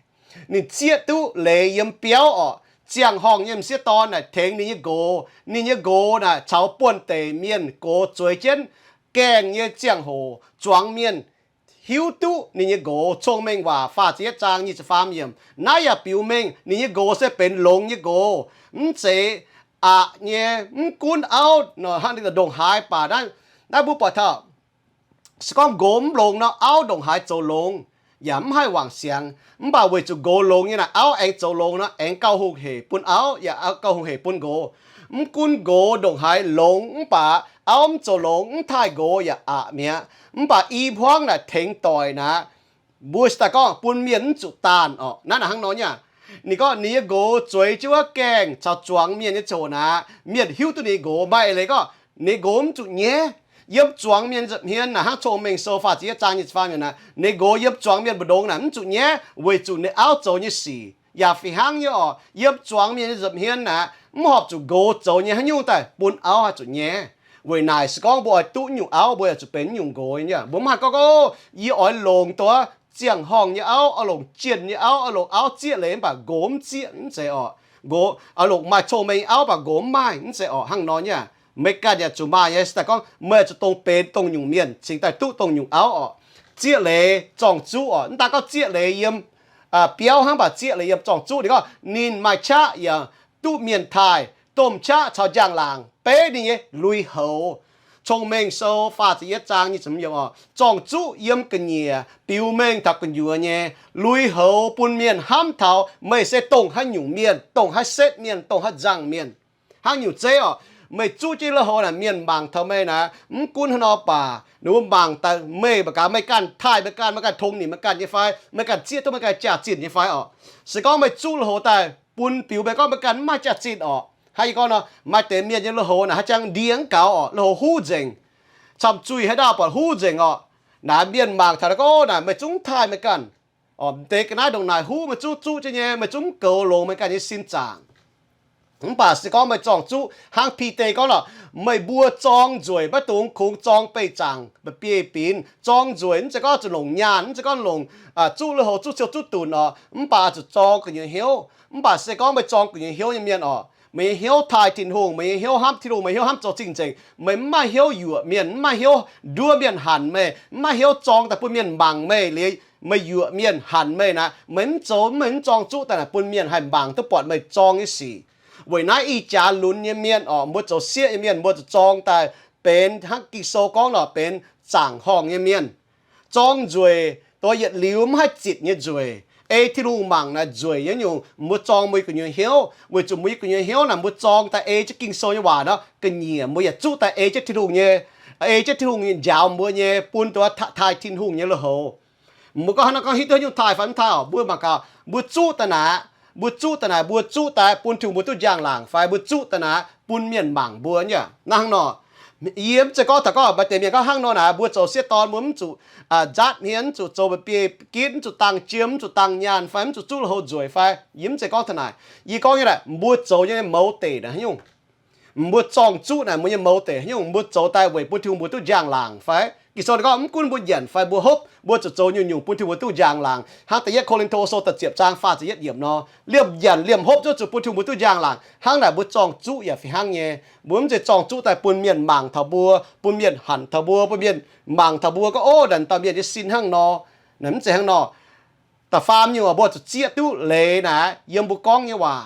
ninh zieqv duqv leiz yiem biauv orqc. Ziangh horngh nyei m'sieqv dorn naaic tengx ninh nyei nqox. Ninh nyei nqox naaic caux buonv-deic mienh gox zueiz jienv gaengh nyei ziangh hoc zuangx mienh hiuv duqv ninh nyei nqox. Cong-Mengh Waac faah ziepc yietv zaang nyic ziepc faam yiemc. Naaiv yaac biux mengh ninh nyei nqox se benx longx nyei nqox, mv zeiz aqc nyei. Mv gunv auv hnangv ndongc haaix baac, naaiv mbuo buatc taux se gorngv nqox mv longx nor, auv ndongc haaix zoux longx yaac mv haih wangc siangx. Mv baac weic zuqc nqox longx nyei naaic, auv aengx zoux longx nor, aengx gauh hungh hec bun auv yaac gauh hungh hec bun nqox. Mv gunv nqox ndongc haaix longx mv baac auv mv zoux longx, mv taaih nqox yaac aqc mi'aqv. Mv baac i hmuangv naaic tengx doic naaic, mbuo se daaih gorngv bun mienh mv zuqc daanh orqc. Naaiv naaic hnangv nor nyei aqv. Ninh gorngv ninh nyei nqox zueiz jienv wuov gaengh caux zuangx mienh nyei ziangh hoc naaic, mienh hiuv duqv ninh nyei nqox. Maaih eix leiz gorngv ninh nqox mv zuqc nyaiv. Yiem zuangx mienh nza'hmien naaic, hnangv Cong-Mengh Sou faah ziepc yietv zaang nyic ziepc faam yiemc naaic, ninh nqox yiem zuangx mienh mbu'ndongx naaic mv zuqc nyaiv weic zuqc ninh auv zoux nyei sic. Yaac fih hnangv nyei orqc, yiem zuangx mienh nyei nza'hmien naaic, mv horpc zuqc nqox zoux nyei haaix nyungc daaih bun auv haih zuqc nyaiv. Weic naaic se gorngv mbuo oix duqv nyungc auv, mbuo yaac zuqc benx nyungc nqox nyei. Mbuo mv haih gorngv, O, yie oix longc dongh ziangh horngh nyei auv, oix longc jienh nyei auv, oix longc auv zieqv leiz mv baac nqox mv zieqv, mv zeiz orqc. Nqox oix longc maaih cong-mengh nyei auv baac nqox mv maaih, mv zeiz orqc. Hnangv nor nyei aqv. Meih ganh yaac zuqc maaih nyei. Se daaih gorngv meih zuqc dongh benx dongh nyungc mienh cingx daaih duqv dongh nyungc auv orqc. Zieqv leiz zorng-zuqv orqc, mv daan gorngv zieqv leiz yiem biauv hnangv, mv baac zieqv leiz yiem zorng-zuqv. Ninh gorngv ninh maaih qaqv yaac duqv mienh taaih, domh qaqv caux njang-laangc beiv ninh nyei lui-houx. Cong-Mengh Sou faah ziepc yietv zaang nyic ziepc hmz yiemc orqc, zorng-zuqv yiem ga'nyiec biux mengh taux gu'nyuoz nyei, lui-houx bun mienh hnamv taux meih se dongh haaix nyungc mienh, dongh haaix setv mienh, dongh haaix nzangc mienh. Hnangv nyungc zeiv orqc, meih zuqv jienv lui-houx naaic, mienh mangc taux meih naaic, mv gunv haaix nor baac ninh mbuo mangc daaih meih mangc gaax, meih ganh taaih meih ganh, meih ganh tong nimc meih ganh nyei fai, meih ganh zieqv duqv meih ganh jaax-zinh nyei fai orqc. Se gorngv meih zuqv lui-houx daaih bun biux mengh gorngv meih ganh mv maaih jaax-zinh orqc, hnangv yie gorngv nor, maaih deix mienh nyei lui-houx naaic haaix jangx ndie mv gaux orqc, lui-houx huv nzengc, camv-zuih haaix ndau buatc huv nzengc orqc. Naaic mienh mangc taux naaic gorngv, O, naaic meih zungv mv taaih meih ganh orqc. Deix ga'naaiv ndongc naaic huv meih zungv zuqv jienv nyei, meih zungv mv goux longx meih ganh nyei sin zaangc. Mv baac se gorngv meih zorng-zuqv hnangv Bide gorngv lorqc, meih mbuo zorng nzueic maiv dungx kungx zorng beih zaangc mba'biei binc. Zorng nzueic mv zeiz gorngv zuqc longc nyaanh, mv zeiz gorngv longc zuqv lui-houx, zuqv ciou, zuqv dunc orqc, mv baac zuqc zorng gu'nyuoz hnyouv. Mv baac se gorngv meih zorng gu'nyuoz hnyouv nyei mienh orqc, meih nyei hnyouv taaih Tin-Hungh, meih nyei hnyouv hnamv Tin-Hungh, meih hnyouv hnamv zoux cing-nzengc, meih mv maaih hnyouv yuoqc mienh, mv maaih hnyouv nduov mienh hanc meih, mv maaih hnyouv zorng daaih bun mienh mangc meih liuz meih yuoqc mienh hanc meih naaic, meih mv zoux, meih mv zorng zuqv daaih naaic bun mienh haih mangc duqv buatc meih zorng nyei sic. Weic naaiv ih jaax lunx nyei mienh orqc, mbuo zoux sieqv nyei mienh, mbuo zuqc zorng daaih benx hnangv Ging-Sou gorngv nor, benx zaangc horngh nyei mienh, zorng nzueic, dongh yietc liuz mv haih zitc nyei nzueic. Ei Tin-Hungh mangc naaic nzueic nyei nyungc, mbuo zorng mbuo gu'nyuoz hnyouv, weic zuqc mbuo nyei gu'nyuoz hnyouv naaic mbuo zorng daaih ei jienv Ging-Sou nyei waac nor ga'nyiec, mbuo yaac zuqv daaih ei jienv Tin-Hungh nyei, ei jienv Tin-Hungh nyei njaaux mbuo nyei, bun dongh taaih Tin-Hungh nyei lui-houx. Mbuo gorngv hnangv nor gorngv hiuv duqv nyungc taaih fai mv taaih orqc, mbuo mangc gaax, mbuo zuqv daaih naaic, mbuo zuqv daaih naaic, mbuo zuqv daaih bun Tin-Hungh mbuo duqv njang-laangc fai mbuo zuqv daaih naaic bun mienh mangc mbuo nyei. Hnangv nor, yie mv zeiz gorngv taux gorngv maaih deix mienh gorngv hnangv nor naaic, mbuo zoux sieqv dorn mbuo mv zuqc nzaatv hmien, mv zuqc zoux mba'biei gitv, mv zuqc dangh jiem, mv zuqc dangh nyaanh fai mv zuqc zuqv lui-houx nzueic fai, yie mv zeiz gorngv taux naaic. Yie gorngv nyei naaic, mbuo zoux nyei mouz deic naaic haaix nyungc, mbuo zorng zuqv naaic mbuo nyei mouz deic haaix nyungc, mbuo zoux daaih weic bun Tin-Hungh mbuo duqv njang-laangc fai? Ging-Sou ninh gorngv mv gunv mbuo nyanc fai mbuo hopv, mbuo zuqc zoux nyungc-nyungc bun Tin-Hungh mbuo duqv njang-laangc. Hnangv Da'yietv Ko^lin^to Sou da'ziepc zaang faah ziepc yietv yiemc nor, liemh nyanc liemh hopv zuqc bun Tin-Hungh mbuo duqv njang-laangc. Hnangv naaic mbuo zorng zuqv yaac fih hnangv nyei. Mbuo mv zeiz zorng zuqv daaih bun mienh mangc taux mbuo, bun mienh hanc taux mbuo, bun mienh mangc taux mbuo gorngv, ov, naaic dauh mienh nyei sin hnangv nor. Naaic mv zeiz hnangv nor. Da'faam nyungc, mbuo zuqc zieqv duqv leiz naaic yiem mbuo gorngv nyei waac.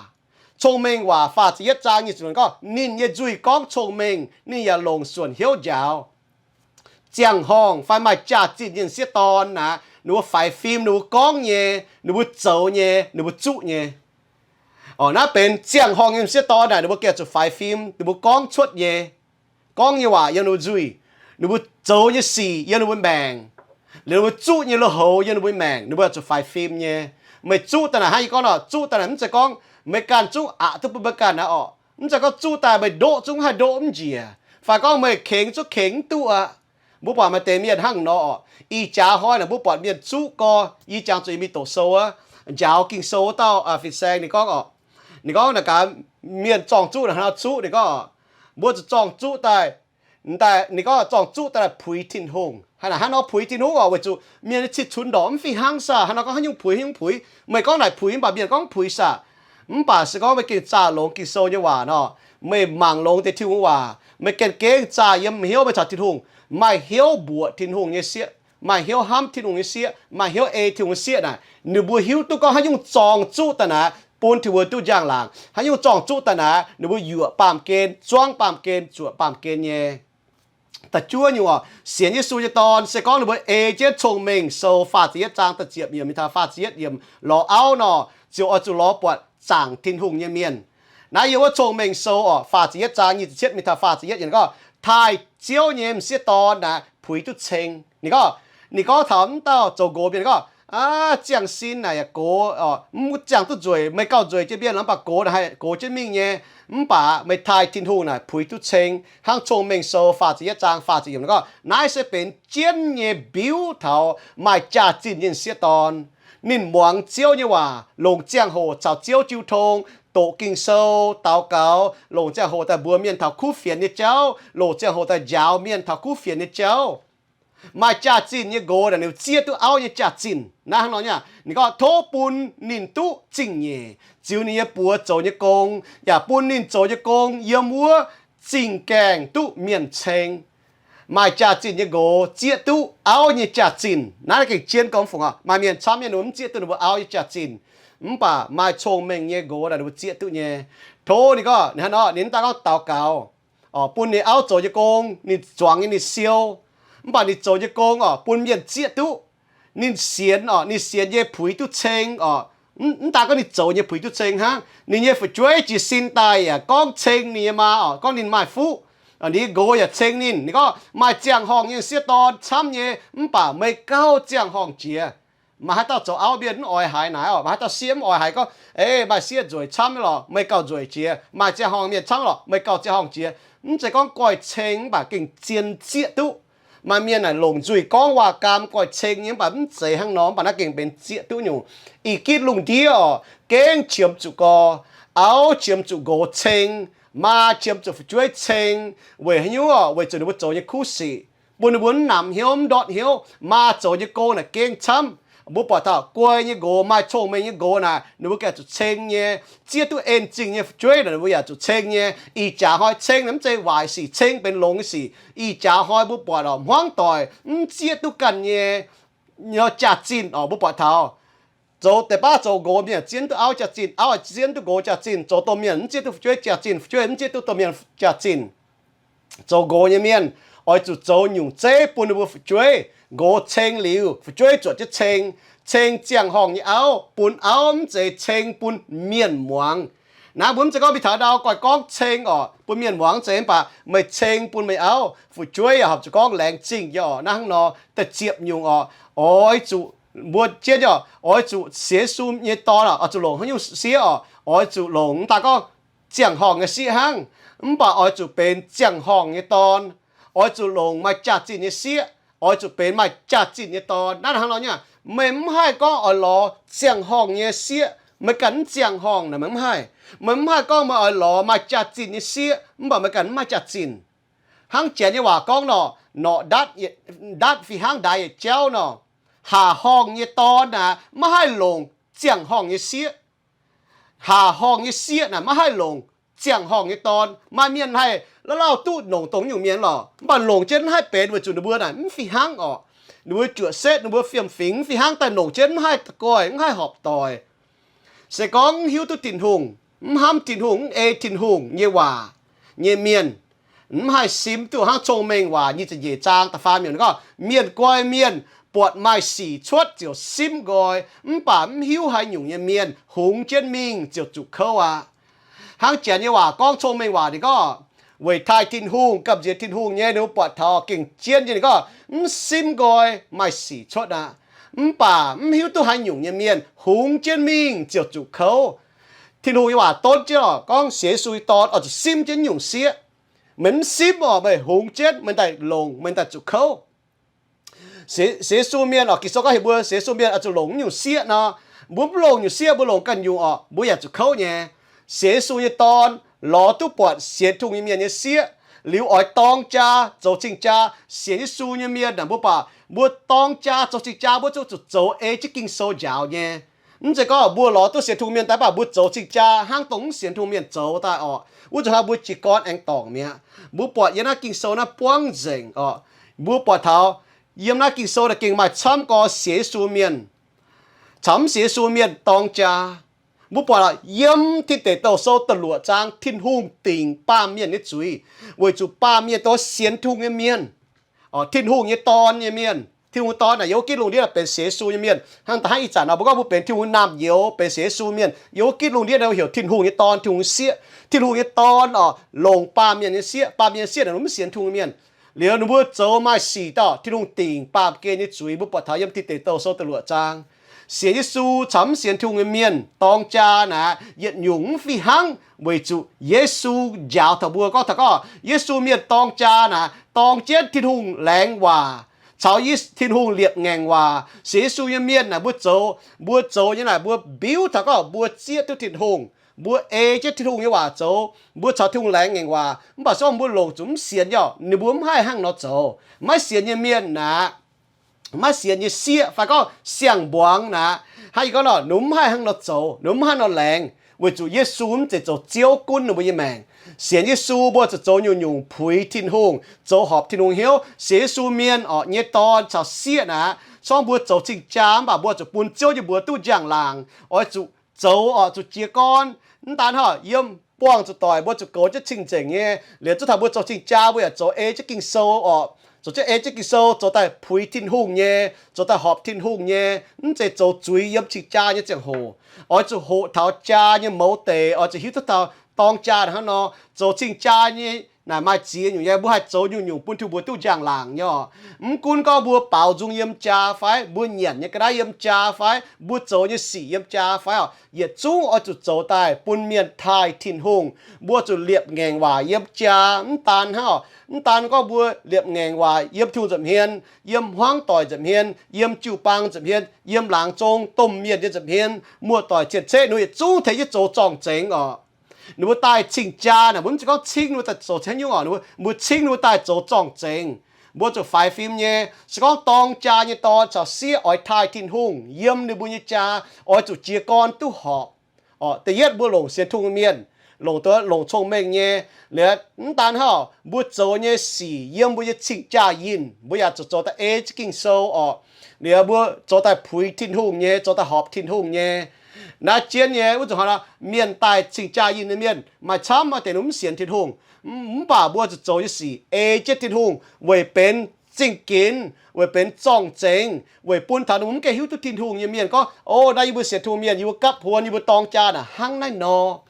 Cong-Mengh Waac faah ziepc yietv zaang nyic ziepc gorngv, ninh nyei nzuih gorngv cong-mengh, ninh yaac longc suonc hnyouv njaaux. Ziangh horngh fai maaih jaax-zinh nyei m'sieqv dorn naaic, ninh mbuo faix fim, ninh mbuo gorngv nyei, ninh mbuo zoux nyei, ninh mbuo zuqv nyei. Orqc, naaiv benx ziangh horngh nyei m'sieqv dorn naaic, ninh mbuo gengh zuqc faix fim, ninh mbuo gorngv cuotv nyei, gorngv nyei waac yiem ninh mbuo nzuih, ninh mbuo zoux nyei sic yiem ninh mbuo maengc, liuz ninh mbuo zuqv nyei lui-houx yiem ninh mbuo maengc, ninh mbuo zuqc faix fim nyei. Meih zuqv daaih naaic hnangv yie gorngv nor, zuqv daaih naaic mv zeiz gorngv meih ganh zungv aqc duqv bun meih ganh naaic orqc. Mv zeiz gorngv zuqv daaih meih ndoqv zungv haih ndoqv mv njiec, fai gorngv meih kengx zungv kengx mv duqv aqv. Mbuo buatc maaih deix mienh hnangv nor orqc. Ih jaax hnoi naaic mbuo buatc mienh zuqv gorx, yie jangx zuqc yie mingh doqc sou aqv, njaaux Ging-Sou wuov dauh fin-saeng ninh gorngv orqc, ninh gorngv naaic gaax, mienh zorng zuqv naaic hnangv nor zuqv, ninh gorngv orqc, mbuo zuqc zorng zuqv daaih, daaih ninh gorngv zorng zuqv daaih puix Tin-Hungh. Haaix naaic hnangv nor puix Tin-Hungh orqc, weic zuqc mienh nyei cih cunx ndorqc mv fih hnangv saah. Haaix nor gorngv haaix nyungc puix haaix nyungc puix, meih gorngv naaic puix mv baac mienh gorngv puix saah. Mv baac se gorngv meih gengh zaah longx Ging-Sou nyei waac nor, meih mangc longx deix Tin-Hungh waac, meih gengh gengh zaah yiem hnyouv meih caux Tin-Hungh, maaih hnyouv mbuoqc Tin-Hungh nyei sieqv, maaih hnyouv hnamv Tin-Hungh nyei sieqv, maaih hnyouv ei Tin-Hungh nyei sieqv naaic, ninh mbuo hiuv duqv gorngv haaix nyungc zorng zuqv daaih naaic bun Tin-Hungh duqv njang-laangc, haaix nyungc zorng zuqv daaih naaic ninh mbuo yuoqc baamh gen, zuangv baamh gen, zuoqc baamh gen nyei. Da'juov nyungc orqc, sienx Yesu nyei dorn se gorngv ninh mbuo ei jienv Cong-Mengh Sou faah ziepc yietv zaang da'ziepc yiemc mingh taux faah ziepc yietv yiemc lorz auv nor, ziouc oix zuqc lorz buatc zaangc Tin-Hungh nyei mienh. Naaiv yiem wuov Cong-Mengh Sou orqc, faah ziepc yietv zaang nyic ziepc cietv mingh taux faah ziepc yietv yiemc gorngv, taaih Ziouv nyei m'sieqv dorn naaic puix duqv ceng. Ninh gorngv, ninh gorngv taux mv dauh zoux nqox mienh gorngv, aav, ziangh sin naaic yaac gox, mv ziangh duqv nzueic, meih gauh nzueic jiex mienh nor, mv baac gox naaic haih gox jienv mingh nyei. Mv baac meih taaih Tin-Hungh naaic puix duqv ceng, hnangv Cong-Mengh Sou faah ziepc yietv zaang faah ziepc yiemc gorngv, naaiv se benx jienv nyei mbiuv taux maaih jaax-zinh nyei m'sieqv dorn. Ninh muangx Ziouv nyei waac, longc ziangh hoc caux Ziouv jiu tong, doqc Ging-Sou, daux gaux, longc ziangh hoc daaih mbuox mienh taux kuv fienx nyei jauv, longc ziangh hoc daaih njaaux mienh taux kuv fienx nyei jauv. Maaih jaax-zinh nyei nqox naaic ninh zieqv duqv auv nyei jaax-zinh. Naaiv hnangv nor nyei, ninh gorngv tov bun ninh duqv zingh nyeic ziux ninh nyei buoz zoux nyei gong, yaac bun ninh zoux nyei gong yiem wuov zingh gaengh duqv mienh ceng. Maaih jaax-zinh nyei nqox zieqv duqv auv nyei jaax-zinh. Naaiv gengh zien gormx fungc oc. Maaih mienh camv nyei ninh mbuo mv zieqv duqv ninh mbuo auv nyei jaax-zinh, mv baac maaih cong-mengh nyei nqox naaic ninh mbuo zieqv duqv nyei. Tov ninh gorngv, ninh hnangv nor, ninh mv daan gorngv daux gaux, orqc, bun ninh auv zoux nyei gong, ninh zuangx nyei ninh siou, mv baac ninh zoux nyei gong orqc bun mienh zieqv duqv. Ninh sienx orqc, ninh sienx nyei puix duqv ceng orqc. Mv daan gorngv ninh zoux nyei puix duqv ceng hnangv, ninh nyei fu'jueiv jiez sin daaih yaac gorngv ceng ninh nyei maa orqc, gorngv ninh maaih fuqv. Ninh nyei nqox yaac ceng ninh. Ninh gorngv maaih ziangh horngh nyei m'sieqv dorn camv nyei, mv baac meih gauh ziangh horngh jiex. Maaih haaix dauh zoux auv mienh mv oix haiz naaiv orqc? Maaih haaix dauh sieqv mv oix haiz gorngv, ei, maaih sieqv nzueic camv nyei lorqc, meih gauh nzueic jiex. Maaih ziangh horngh mienh camv lorqc, meih gauh ziangh horngh jiex. Mv zeiz gorngv goiv ceng mv baac gengh zien zieqv duqv. Maaih mienh naaic longc nzuih gorngv waac-gaam goiv ceng nyei, mv baac mv zeiz hnangv nor, mv baac naaiv gengh benx zieqv duqv nyungc. Ih gitv lungh ndiev orqc, gengh qiemx zuqc gorx, auv qiemx zuqc nqox ceng, maa qiemx zuqc fu'jueiv ceng. Weic haaix nyungc orqc? Weic zuqc ninh mbuo zoux nyei kuv sic bun ninh mbuo mv namx hnyouv, mv ndortv hnyouv. Maa zoux nyei gong naaic gengh camv. Mbuo buatc taux guai nyei nqox, maaih cong-mengh nyei nqox naaic, ninh mbuo gengh zuqc ceng nyei, zieqv duqv en zingh nyei fu'jueiv naaic, ninh mbuo yaac zuqc ceng nyei. Ih jaax hnoi ceng naaic mv zeiz waaic sic, ceng benx longx nyei sic. Ih jaax hnoi mbuo buatc orqc, hmuangv doic mv zieqv duqv ganh nyei nor jaax-zinh oc. Mbuo buatc taux zoux deix baav zoux nqox mienh zien duqv auv jaax-zinh, auv zien duqv nqox jaax-zinh, zoux domh mienh mv zien duqv fu'jueiv jaax-zinh, fu'jueiv mv zien duqv domh mienh jaax-zinh. Zoux nqox nyei mienh oix zuqc zoux nyungc zeiv bun ninh mbuo fu'jueiv. Nqox ceng liuz, fu'jueiv zuotc jienv ceng, ceng ziangh horngh nyei auv, bun auv mv zeiz ceng bun mienh muangx. Naaiv mbuo mv zeiz gorngv mingh taux ndau guai gorngv ceng oc, bun mienh muangx mv zeiz, mv baac meih ceng bun meih auv, fu'jueiv yaac horpc zuqc gorngv laengz zingh nyei oc. Naaiv hnangv nor da'ziepc nyungc oc, oix zuqc mbuo jienv nyei oc, oix zuqc sienx Yesu nyei dorn oc, oix zuqc longc haaix nyungc sieqv oc, oix zuqc longc mv daaih gorngv ziangh horngh nyei sieqv hnangv, mv baac oix zuqc benx ziangh horngh nyei dorn. Oix zuqc longc maaih jaax-zinh nyei sieqv, oix zuqc benx maaih jaax-zinh nyei dorn. Naaiv hnangv nor nyei, meih mv haih gorngv oix lorz ziangh horngh nyei sieqv, meih ganh mv ziangh horngh naaic meih mv haih. Meih mv haih gorngv meih oix lorz maaih jaax-zinh nyei sieqv mv baac meih ganh mv maaih jaax-zinh. Hnangv Janx nyei waac gorngv nor, norqc ndatv, ndatv fih hnangv ndaix yietc jauv nor, haaz horngh nyei dorn naaic maiv haih longc ziangh horngh nyei sieqv. Haaz horngh nyei sieqv naaic maiv haih longc ziangh horngh nyei dorn. Maaih mienh haih lauh lauh duqv nongc dongh nyungc mienh lorqc, mv baac longc jienv mv haih benx weic zuqc ninh mbuo naaic mv fih hnangv orqc. Ninh mbuo juoqc setv, ninh mbuo fiem-fingx mv fih hnangv daaih nongc jienv mv haih da'goih, mv haih horpc doic. Se gorngv mv hiuv duqv Tin-Hungh, mv hnamv Tin-Hungh, mv ei Tin-Hungh nyei waac nyei mienh, mv haih sim duqv hnangv Cong-Mengh Waac nyic ziepc nyeic zaang da'faam yiemc gorngv, mienh guai mienh buatc maaih sic cuotv ziouc simv nqoi, mv baac mv hiuv haaix nyungc nyei mienh hungx jienv mingh ziouc zuqc kouv aqv. Hnangv Janx nyei waac gorngv, Cong-Mengh Waac ninh gorngv, weic taaih Tin-Hungh, gamh nziex Tin-Hungh nyei, ninh mbuo buatc taux gengh jienv nyei, ninh gorngv, mv simv nqoi maaih sic cuotv aqv. Mv baac mv hiuv duqv haaix nyungc nyei mienh hungx jienv mingh ziouc zuqc kouv. Tin-Hungh nyei waac donv jienv oc, gorngv sienx Yesu nyei dorn oix zuqc simv jienv nyungc sieqv. Meih mv simv oc, meih hungx jienv, meih daaih longc, meih daaih zuqc kouv. Sienx, sienx Yesu mienh oc, Ging-Sou gorngv heuc mbuo sienx Yesu mienh oix zuqc longc nyungc sieqv nor, mbuo mv longc nyungc sieqv, mbuo longc ganh nyungc oc, mbuo yaac zuqc kouv nyei. Sienx Yesu nyei dorn lorz duqv buatc sienx Tin-Hungh nyei mienh nyei sieqv liuz oix dorng jaa zoux cing-jaa. Sienx Yesu nyei mienh naaic mbuo baac mbuo dorng jaa zoux cing-jaa mbuo zuqc, zuqc zoux ei jienv Ging-Sou njaaux nyei. Mv zeiz gorngv mbuo lorz duqv sienx Tin-Hungh mienh daaih baac mbuo zoux cing-jaa hnangv dongh mv sienx Tin-Hungh mienh zoux daaih orqc. Wuov zuqc hnangv mbuo jiez gorn aengx dorngc mi'aqv. Mbuo buatc yiem naaiv Ging-Sou naaiv buangv nzengc orqc. Mbuo buatc taux yiem naaiv Ging-Sou naaiv gengh maaih camv gorx sienx Yesu mienh caux mv sienx Yesu mienh dorng jaa. Mbuo buatc yiem Tin Deic Douh Sou da'luoqc zaang, Tin-Hungh dingc baamh mienh nyei zuiz weic zuqc baamh mienh dongh sienx Tin-Hungh nyei mienh, Tin-Hungh nyei dorn nyei mienh. Tin-Hungh dorn naaic yiem wuov gitv lungh ndiev benx sienx Yesu nyei mienh. Hnangv da'haiv ih zanc nor mbuo gorngv mbuo benx Tin-Hungh naamh nyouz, benx sienx Yesu mienh, yiem wuov gitv lungh ndiev naaiv heuc Tin-Hungh nyei dorn, Tin-Hungh sieqv. Tin-Hungh nyei dorn oc, longc baamh mienh nyei sieqv. Baamh mienh sieqv naaic mv sienx Tin-Hungh mienh. Liuz ninh mbuo zoux maaih sic dauh, Tin-Hungh dingc baamh gen nyei zuiz. Mbuo buatc taux yiem Tin Deic Douh Sou da'luoqc zaang, sienx Yesu caux mv sienx Tin-Hungh nyei mienh dorng jaa naaic yietc nyungc mv fih hnangv, weic zuqc Yesu njaaux taux mbuo gorngv taux gorngv Yesu mienh dorng jaa naaic dorng jienv Tin-Hungh laengz waac caux Tin-Hungh liepc ngaengc waac. Sienx Yesu nyei mienh naaic mbuo zoux, mbuo zoux nyei naaic mbuo mbiuv taux gorngv mbuo zieqv duqv Tin-Hungh, mbuo ei jienv Tin-Hungh nyei waac zoux, mbuo caux Tin-Hungh laengz ngaengc waac. Mv baac se gorngv mbuo longc zuqc mv sienx nyei, ninh mbuo mv haih hnangv nor zoux. Maiv sienx nyei mienh naaic, maiv sienx nyei sieqv fai gorngv siang-mbuangz naaic, hnangv yie gorngv nor, ninh mv haih hnangv nor zoux, ninh mv haih nor laengz, weic zuqc Yesu mv zeiz zoux Ziouv gunv ninh mbuo nyei maengc. Sienx Yesu mbuo zuqc zoux nyungc-nyungc puix Tin-Hungh, zoux horpc Tin-Hungh hnyouv. Sienx Yesu mienh orqc nyei dorn caux sieqv naaic, corngv mbuo zoux cing-jaa mv baac mbuo zuqc bun Ziouv nyei mbuox duqv njang-laangc. Oix zuqc zoux orqc, zuqc jiez gorn. Mv daan hnangv, yiem buangh zuqc doic mbuo zuqc goux jienv cing-nzengc nyei. Liuz zuqc taux mbuo zoux cing-jaa mbuo yaac zoux ei jienv Ging-Sou orqc, zoux jienv ei jienv Ging-Sou, zoux daaih puix Tin-Hungh nyei, zoux daaih horpc Tin-Hungh nyei. Mv zeiz zoux zuiz yiem cing-jaa nyei ziangh hoc. Oix zuqc hoqc taux jaa nyei mouz deix, oix zuqc hiuv duqv taux dorng jaa hnangv nor. Zoux cing-jaa nyei naaic maaih ziex nyungc nyei, mbuo haih zoux nyungc-nyungc bun Tin-Hungh mbuox duqv njang-laangc nyei orqc. Mv gunv gorngv mbuo baaux nzung yiem jaa fai, mbuo nyanc nyei ga'naaiv yiem jaa fai, mbuo zoux nyei sic yiem jaa fai orqc, yietc zungv oix zuqc zoux daaih bun mienh taaih Tin-Hungh. Mbuo zuqc liepc ngaengc waac yiem jaa. Mv daan hnangv orqc, mv daan gorngv mbuo liepc ngaengc waac yiem Tin-Hungh nza'hmien, yiem hmuangv doic nza'hmien, yiem jiu-baang nza'hmien, yiem laangz zong domh mienh nyei nza'hmien, muoz-doic cien-ceqv ninh mbuo yietc zungv tengx jienv zoux zorng-zengx orqc. Ninh mbuo daaih cing-jaa naaic, mbuo mv zeiz gorngv cingv ninh mbuo daaih zoux haaix nyungc orqc, ninh mbuo, mbuo cingv ninh mbuo daaih zoux zorng-zengx. Mbuo zuqc faix fim nyei. Se gorngv dorng jaa nyei dorn caux sieqv oix taaih Tin-Hungh yiem ninh mbuo nyei jaa, oix zuqc jiez gorn duqv horpc. Orqc, da'yietv mbuo longc sienx Tin-Hungh mienh, longc duqv longc cong-mengh nyei. Liuz mv daan hnangv, mbuo zoux nyei sic yiem mbuo nyei cing-jaa yinh, mbuo yaac zuqc zoux daaih ei jienv Ging-Sou orqc. Liuz mbuo zoux daaih puix Tin-Hungh nyei, zoux daaih horpc Tin-Hungh nyei. Naaiv jienv nyei wuov zuqc hnangv nor, mienh daaih cing-jaa yinh nyei mienh maaih camv maaih deix ninh mv sienx Tin-Hungh. Mv baac mbuo zuqc zoux nyei sic ei jienv Tin-Hungh weic benx zingh ginx, weic benx zorng-zengx, weic bun taux ninh mbuo mv gaengh hiuv duqv Tin-Hungh nyei mienh gorngv, O, naaiv yie mbuo sienx Tin-Hungh mienh, yie mbuo gapv huon, yie mbuo dorng jaa naaic hnangv naaiv nor.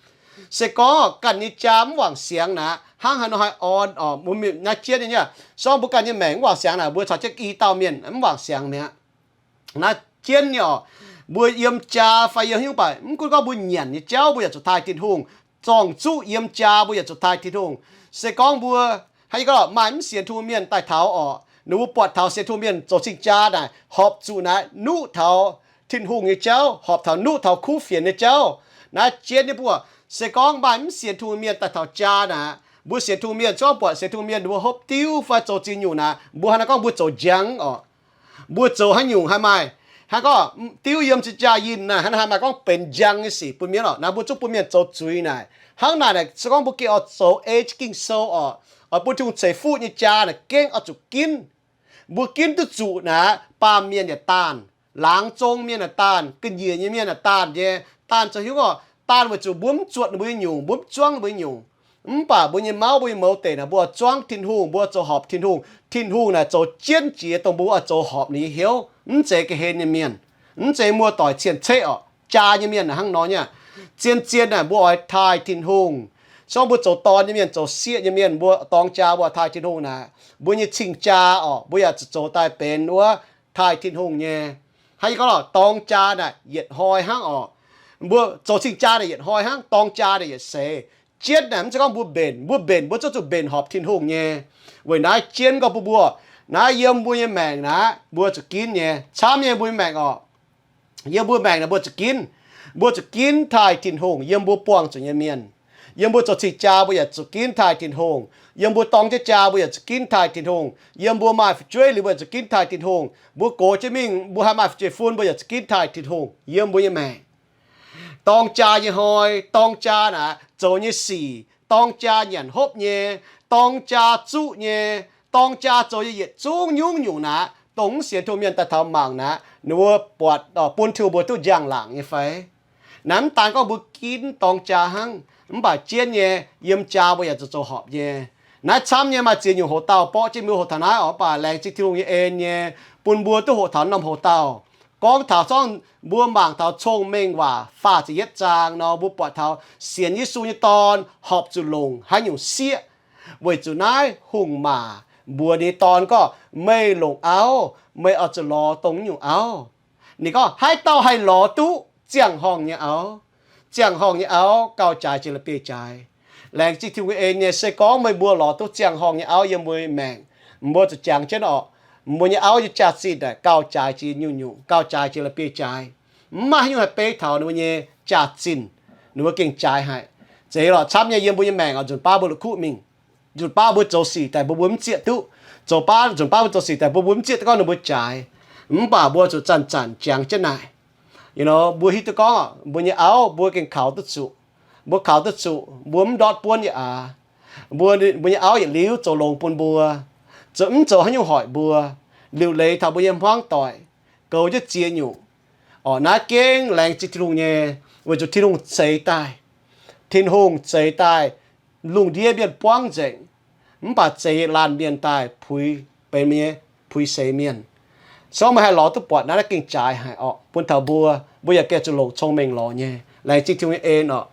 Se gorngv ganh nyei jaa mv wangc siangx naaic, hnangv haaix nor haih orn orqc? Naaiv jienv nyei, se gorngv mbuo ganh nyei maengc mv wangc siangx naaic, mbuo caux jienv i dauh mienh mv wangc siangx mi'aqv. Naaiv jienv nyei orqc, mbuo yiem jaa fai yiem haaix nyungc, mv gunv gorngv mbuo nyanc nyei jauv mbuo yaac zuqc taaih Tin-Hungh, zorng-zuqv yiem jaa mbuo yaac zuqc taaih Tin-Hungh. Se gorngv mbuo haaix nyungc gorngv maaih mv sienx Tin-Hungh mienh daaih taux orqc, ninh mbuo buatc taux sienx Tin-Hungh mienh zoux cing-jaa naaic horpc zuqc naaic nuqv taux Tin-Hungh nyei jauv, horpc taux nuqv taux kuv fienx nyei jauv. Naaiv jienv nyei buoz, se gorngv maaih mv sienx Tin-Hungh mienh daaih taux jaa naaic, mbuo sienx Tin-Hungh mienh, se gorngv buatc sienx Tin-Hungh mienh ninh mbuo hopv diuv fai zoux ziex nyungc naaic, mbuo hnangv naaiv gorngv mbuo zoux njang orqc. Mbuo zoux haaix nyungc haih maaih, hnangv gorngv diuv yiem cing-jaa yinh naaic, hnangv naaiv haih maaih gorngv benx njang nyei sic bun mienh orqc. Naaiv mbuo zungv bun mienh zoux zuiz naaic. Hnangv naaic naaic, se gorngv mbuo gengh oix zoux ei jienv Ging-Sou orqc, oix bun Tin-Hungh ceix fuqv nyei jaa naaic gengh oix zuqc ginv. Mbuo ginv duqv zuqc naaic, baamh mienh yaac daanh, laangz zong mienh yaac daanh, ga'nyiec nyei mienh yaac daanh nyei. Daanh zoux hiuv orqc, daanh weic zuqc mbuo mv zuotc ninh mbuo nyei nyungc, mbuo mv zuangv ninh mbuo nyei nyungc. Mv baac mbuo nyei mauv, mbuo nyei mouz deic naaic, mbuo oix zuangv Tin-Hungh, mbuo oix zoux horpc Tin-Hungh. Tin-Hungh naaic zoux jienv jiex dongh mbuo oix zoux horpc ninh nyei hnyouv, mv zeiz ga'hlen nyei mienh, mv zeiz muoz-doic cien-ceqv orqc. Jaa nyei mienh naaic hnangv nor nyei. Zien-zien naaic mbuo oix taaih Tin-Hungh. Se gorngv mbuo zoux dorn nyei mienh, zoux sieqv nyei mienh, mbuo dorng jaa mbuo taaih Tin-Hungh naaic, mbuo nyei cing-jaa orqc, mbuo yaac zuqc zoux daaih benx wuov taaih Tin-Hungh nyei. Hnangv yie gorngv lorqc, dorng jaa naaic yietc hnoi hnangv orqc. Mbuo zoux cing-jaa naaic yietc hnoi hnangv, dorng jaa naaic yietc seix. Jienv naaic mv zeiz gorngv mbuo mbenc, mbuo mbenc mbuo zungv zuqc mbenc horpc Tin-Hungh nyei. Weic naaiv jienv gorngv bun mbuo, naaiv yiem mbuo nyei maengc naaic mbuo zuqc ginv nyei. Camv nyei mbuo nyei maengc orqc, yiem mbuo maengc naaic mbuo zuqc ginv. Mbuo zuqc ginv taaih Tin-Hungh yiem mbuo buangh zuqc nyei mienh. Yiem mbuo zoux cing-jaa mbuo yaac zuqc ginv taaih Tin-Hungh. Yiem mbuo dorng jienv jaa mbuo yaac zuqc ginv taaih Tin-Hungh. Yiem mbuo maaih fu'jueiv liuz mbuo yaac zuqc ginv taaih Tin-Hungh. Mbuo gox jienv mingh mbuo haih maaih fu'jueiv fun mbuo yaac zuqc ginv taaih Tin-Hungh yiem mbuo nyei maengc. Dorng jaa nyei hnoi, dorng jaa naaic zoux nyei sic, dorng jaa nyanc hopv nyei, dorng jaa zuqv nyei, dorng jaa zoux nyei yietc zungv nyungc-nyungc naaic, dongh mv sienx Tin-Hungh mienh daaih taux mangc naaic, ninh mbuo buatc, bun Tin-Hungh mbuo duqv njang-laangc nyei fai? Naaiv mv daan gorngv mbuo ginv dorng jaa hnangv, mv baac jienv nyei yiem jaa mbuo yaac zuqc zoux horpc nyei. Naaiv camv nyei maaih ziex nyungc hoc-dauh borqv jienv mbuo hoc taux naaiv orqc, mv baac laengz zingh Tin-Hungh nyei en nyei, bun mbuo duqv hoqc taux norm hoc-dauh. Gorngv taux zorngv mbuo mangc taux Cong-Mengh Waac faah ziepc yietv zaang nor, mbuo buatc taux sienx Yesu nyei dorn horpc zuqc longc haaix nyungc sieqv. Weic zuqc naaiv hungh maac mbuox ninh nyei dorn gorngv, meih longc auv, meih oix zuqc lorz dongh nyungc auv. Ninh gorngv, haaix dauh haih lorz duqv ziangh horngh nyei auv, ziangh horngh nyei auv gauh jaaix jiex la'bieiv-jaaix. Laengz zingh Tin-Hungh nyei en nyei, se gorngv meih mbuo lorz duqv ziangh horngh nyei auv yiem mbuo nyei maengc, mbuo zuqc jangx jienv orqc, mbuo nyei auv nyei jaax-zinh naaic gauh jaaix jiex nyungc-nyungc, gauh jaaix jiex la'bieiv-jaaix. Mv maaih haaix nyungc haih beiv taux ninh mbuo nyei jaax-zinh, ninh mbuo gengh jaaix haic. Zeiz lorqc, camv nyei yiem mbuo nyei maengc oc, nzunc baav mbuo la'kuqv mingh. Nzunc baav mbuo zoux sic daaih mbuo mbuo mv zieqv duqv. Zoux baav, nzunc baav mbuo zoux sic daaih mbuo mbuo mv zieqv duqv gorngv ninh mbuo jaaix. Mv baac mbuo zuqc zanc-zanc jangx jienv naaic. You know, mbuo hiuv duqv gorngv mbuo nyei auv mbuo gengh kaux duqv zuqc. Mbuo kaux duqv zuqc, mbuo mv ndortv buonv yaac aax. Mbuo, mbuo nyei auv yietc liuz zoux longx bun mbuo, zoux mv zoux haaix nyungc hoic mbuo, liuc leiz taux mbuo nyei hmuangv doic, goux jienv ziex nyungc. Orqc, naaiv gengh laengz zingh Tin-Hungh nyei, weic zuqc Tin-Hungh zeix daaih. Tin-Hungh zeix daaih, lungh ndiev mienh buangv nzengc, mv baac zeix laanh mienh daaih puix, benx meih nyei puix seix mienh. Se gorngv meih haih lorz duqv buatc naaiv, naaiv gengh jaaix haic orqc, bun taux mbuo, mbuo yaac gengh zuqc longc cong-mengh lorz nyei. Laengz zingh Tin-Hungh nyei en orqc.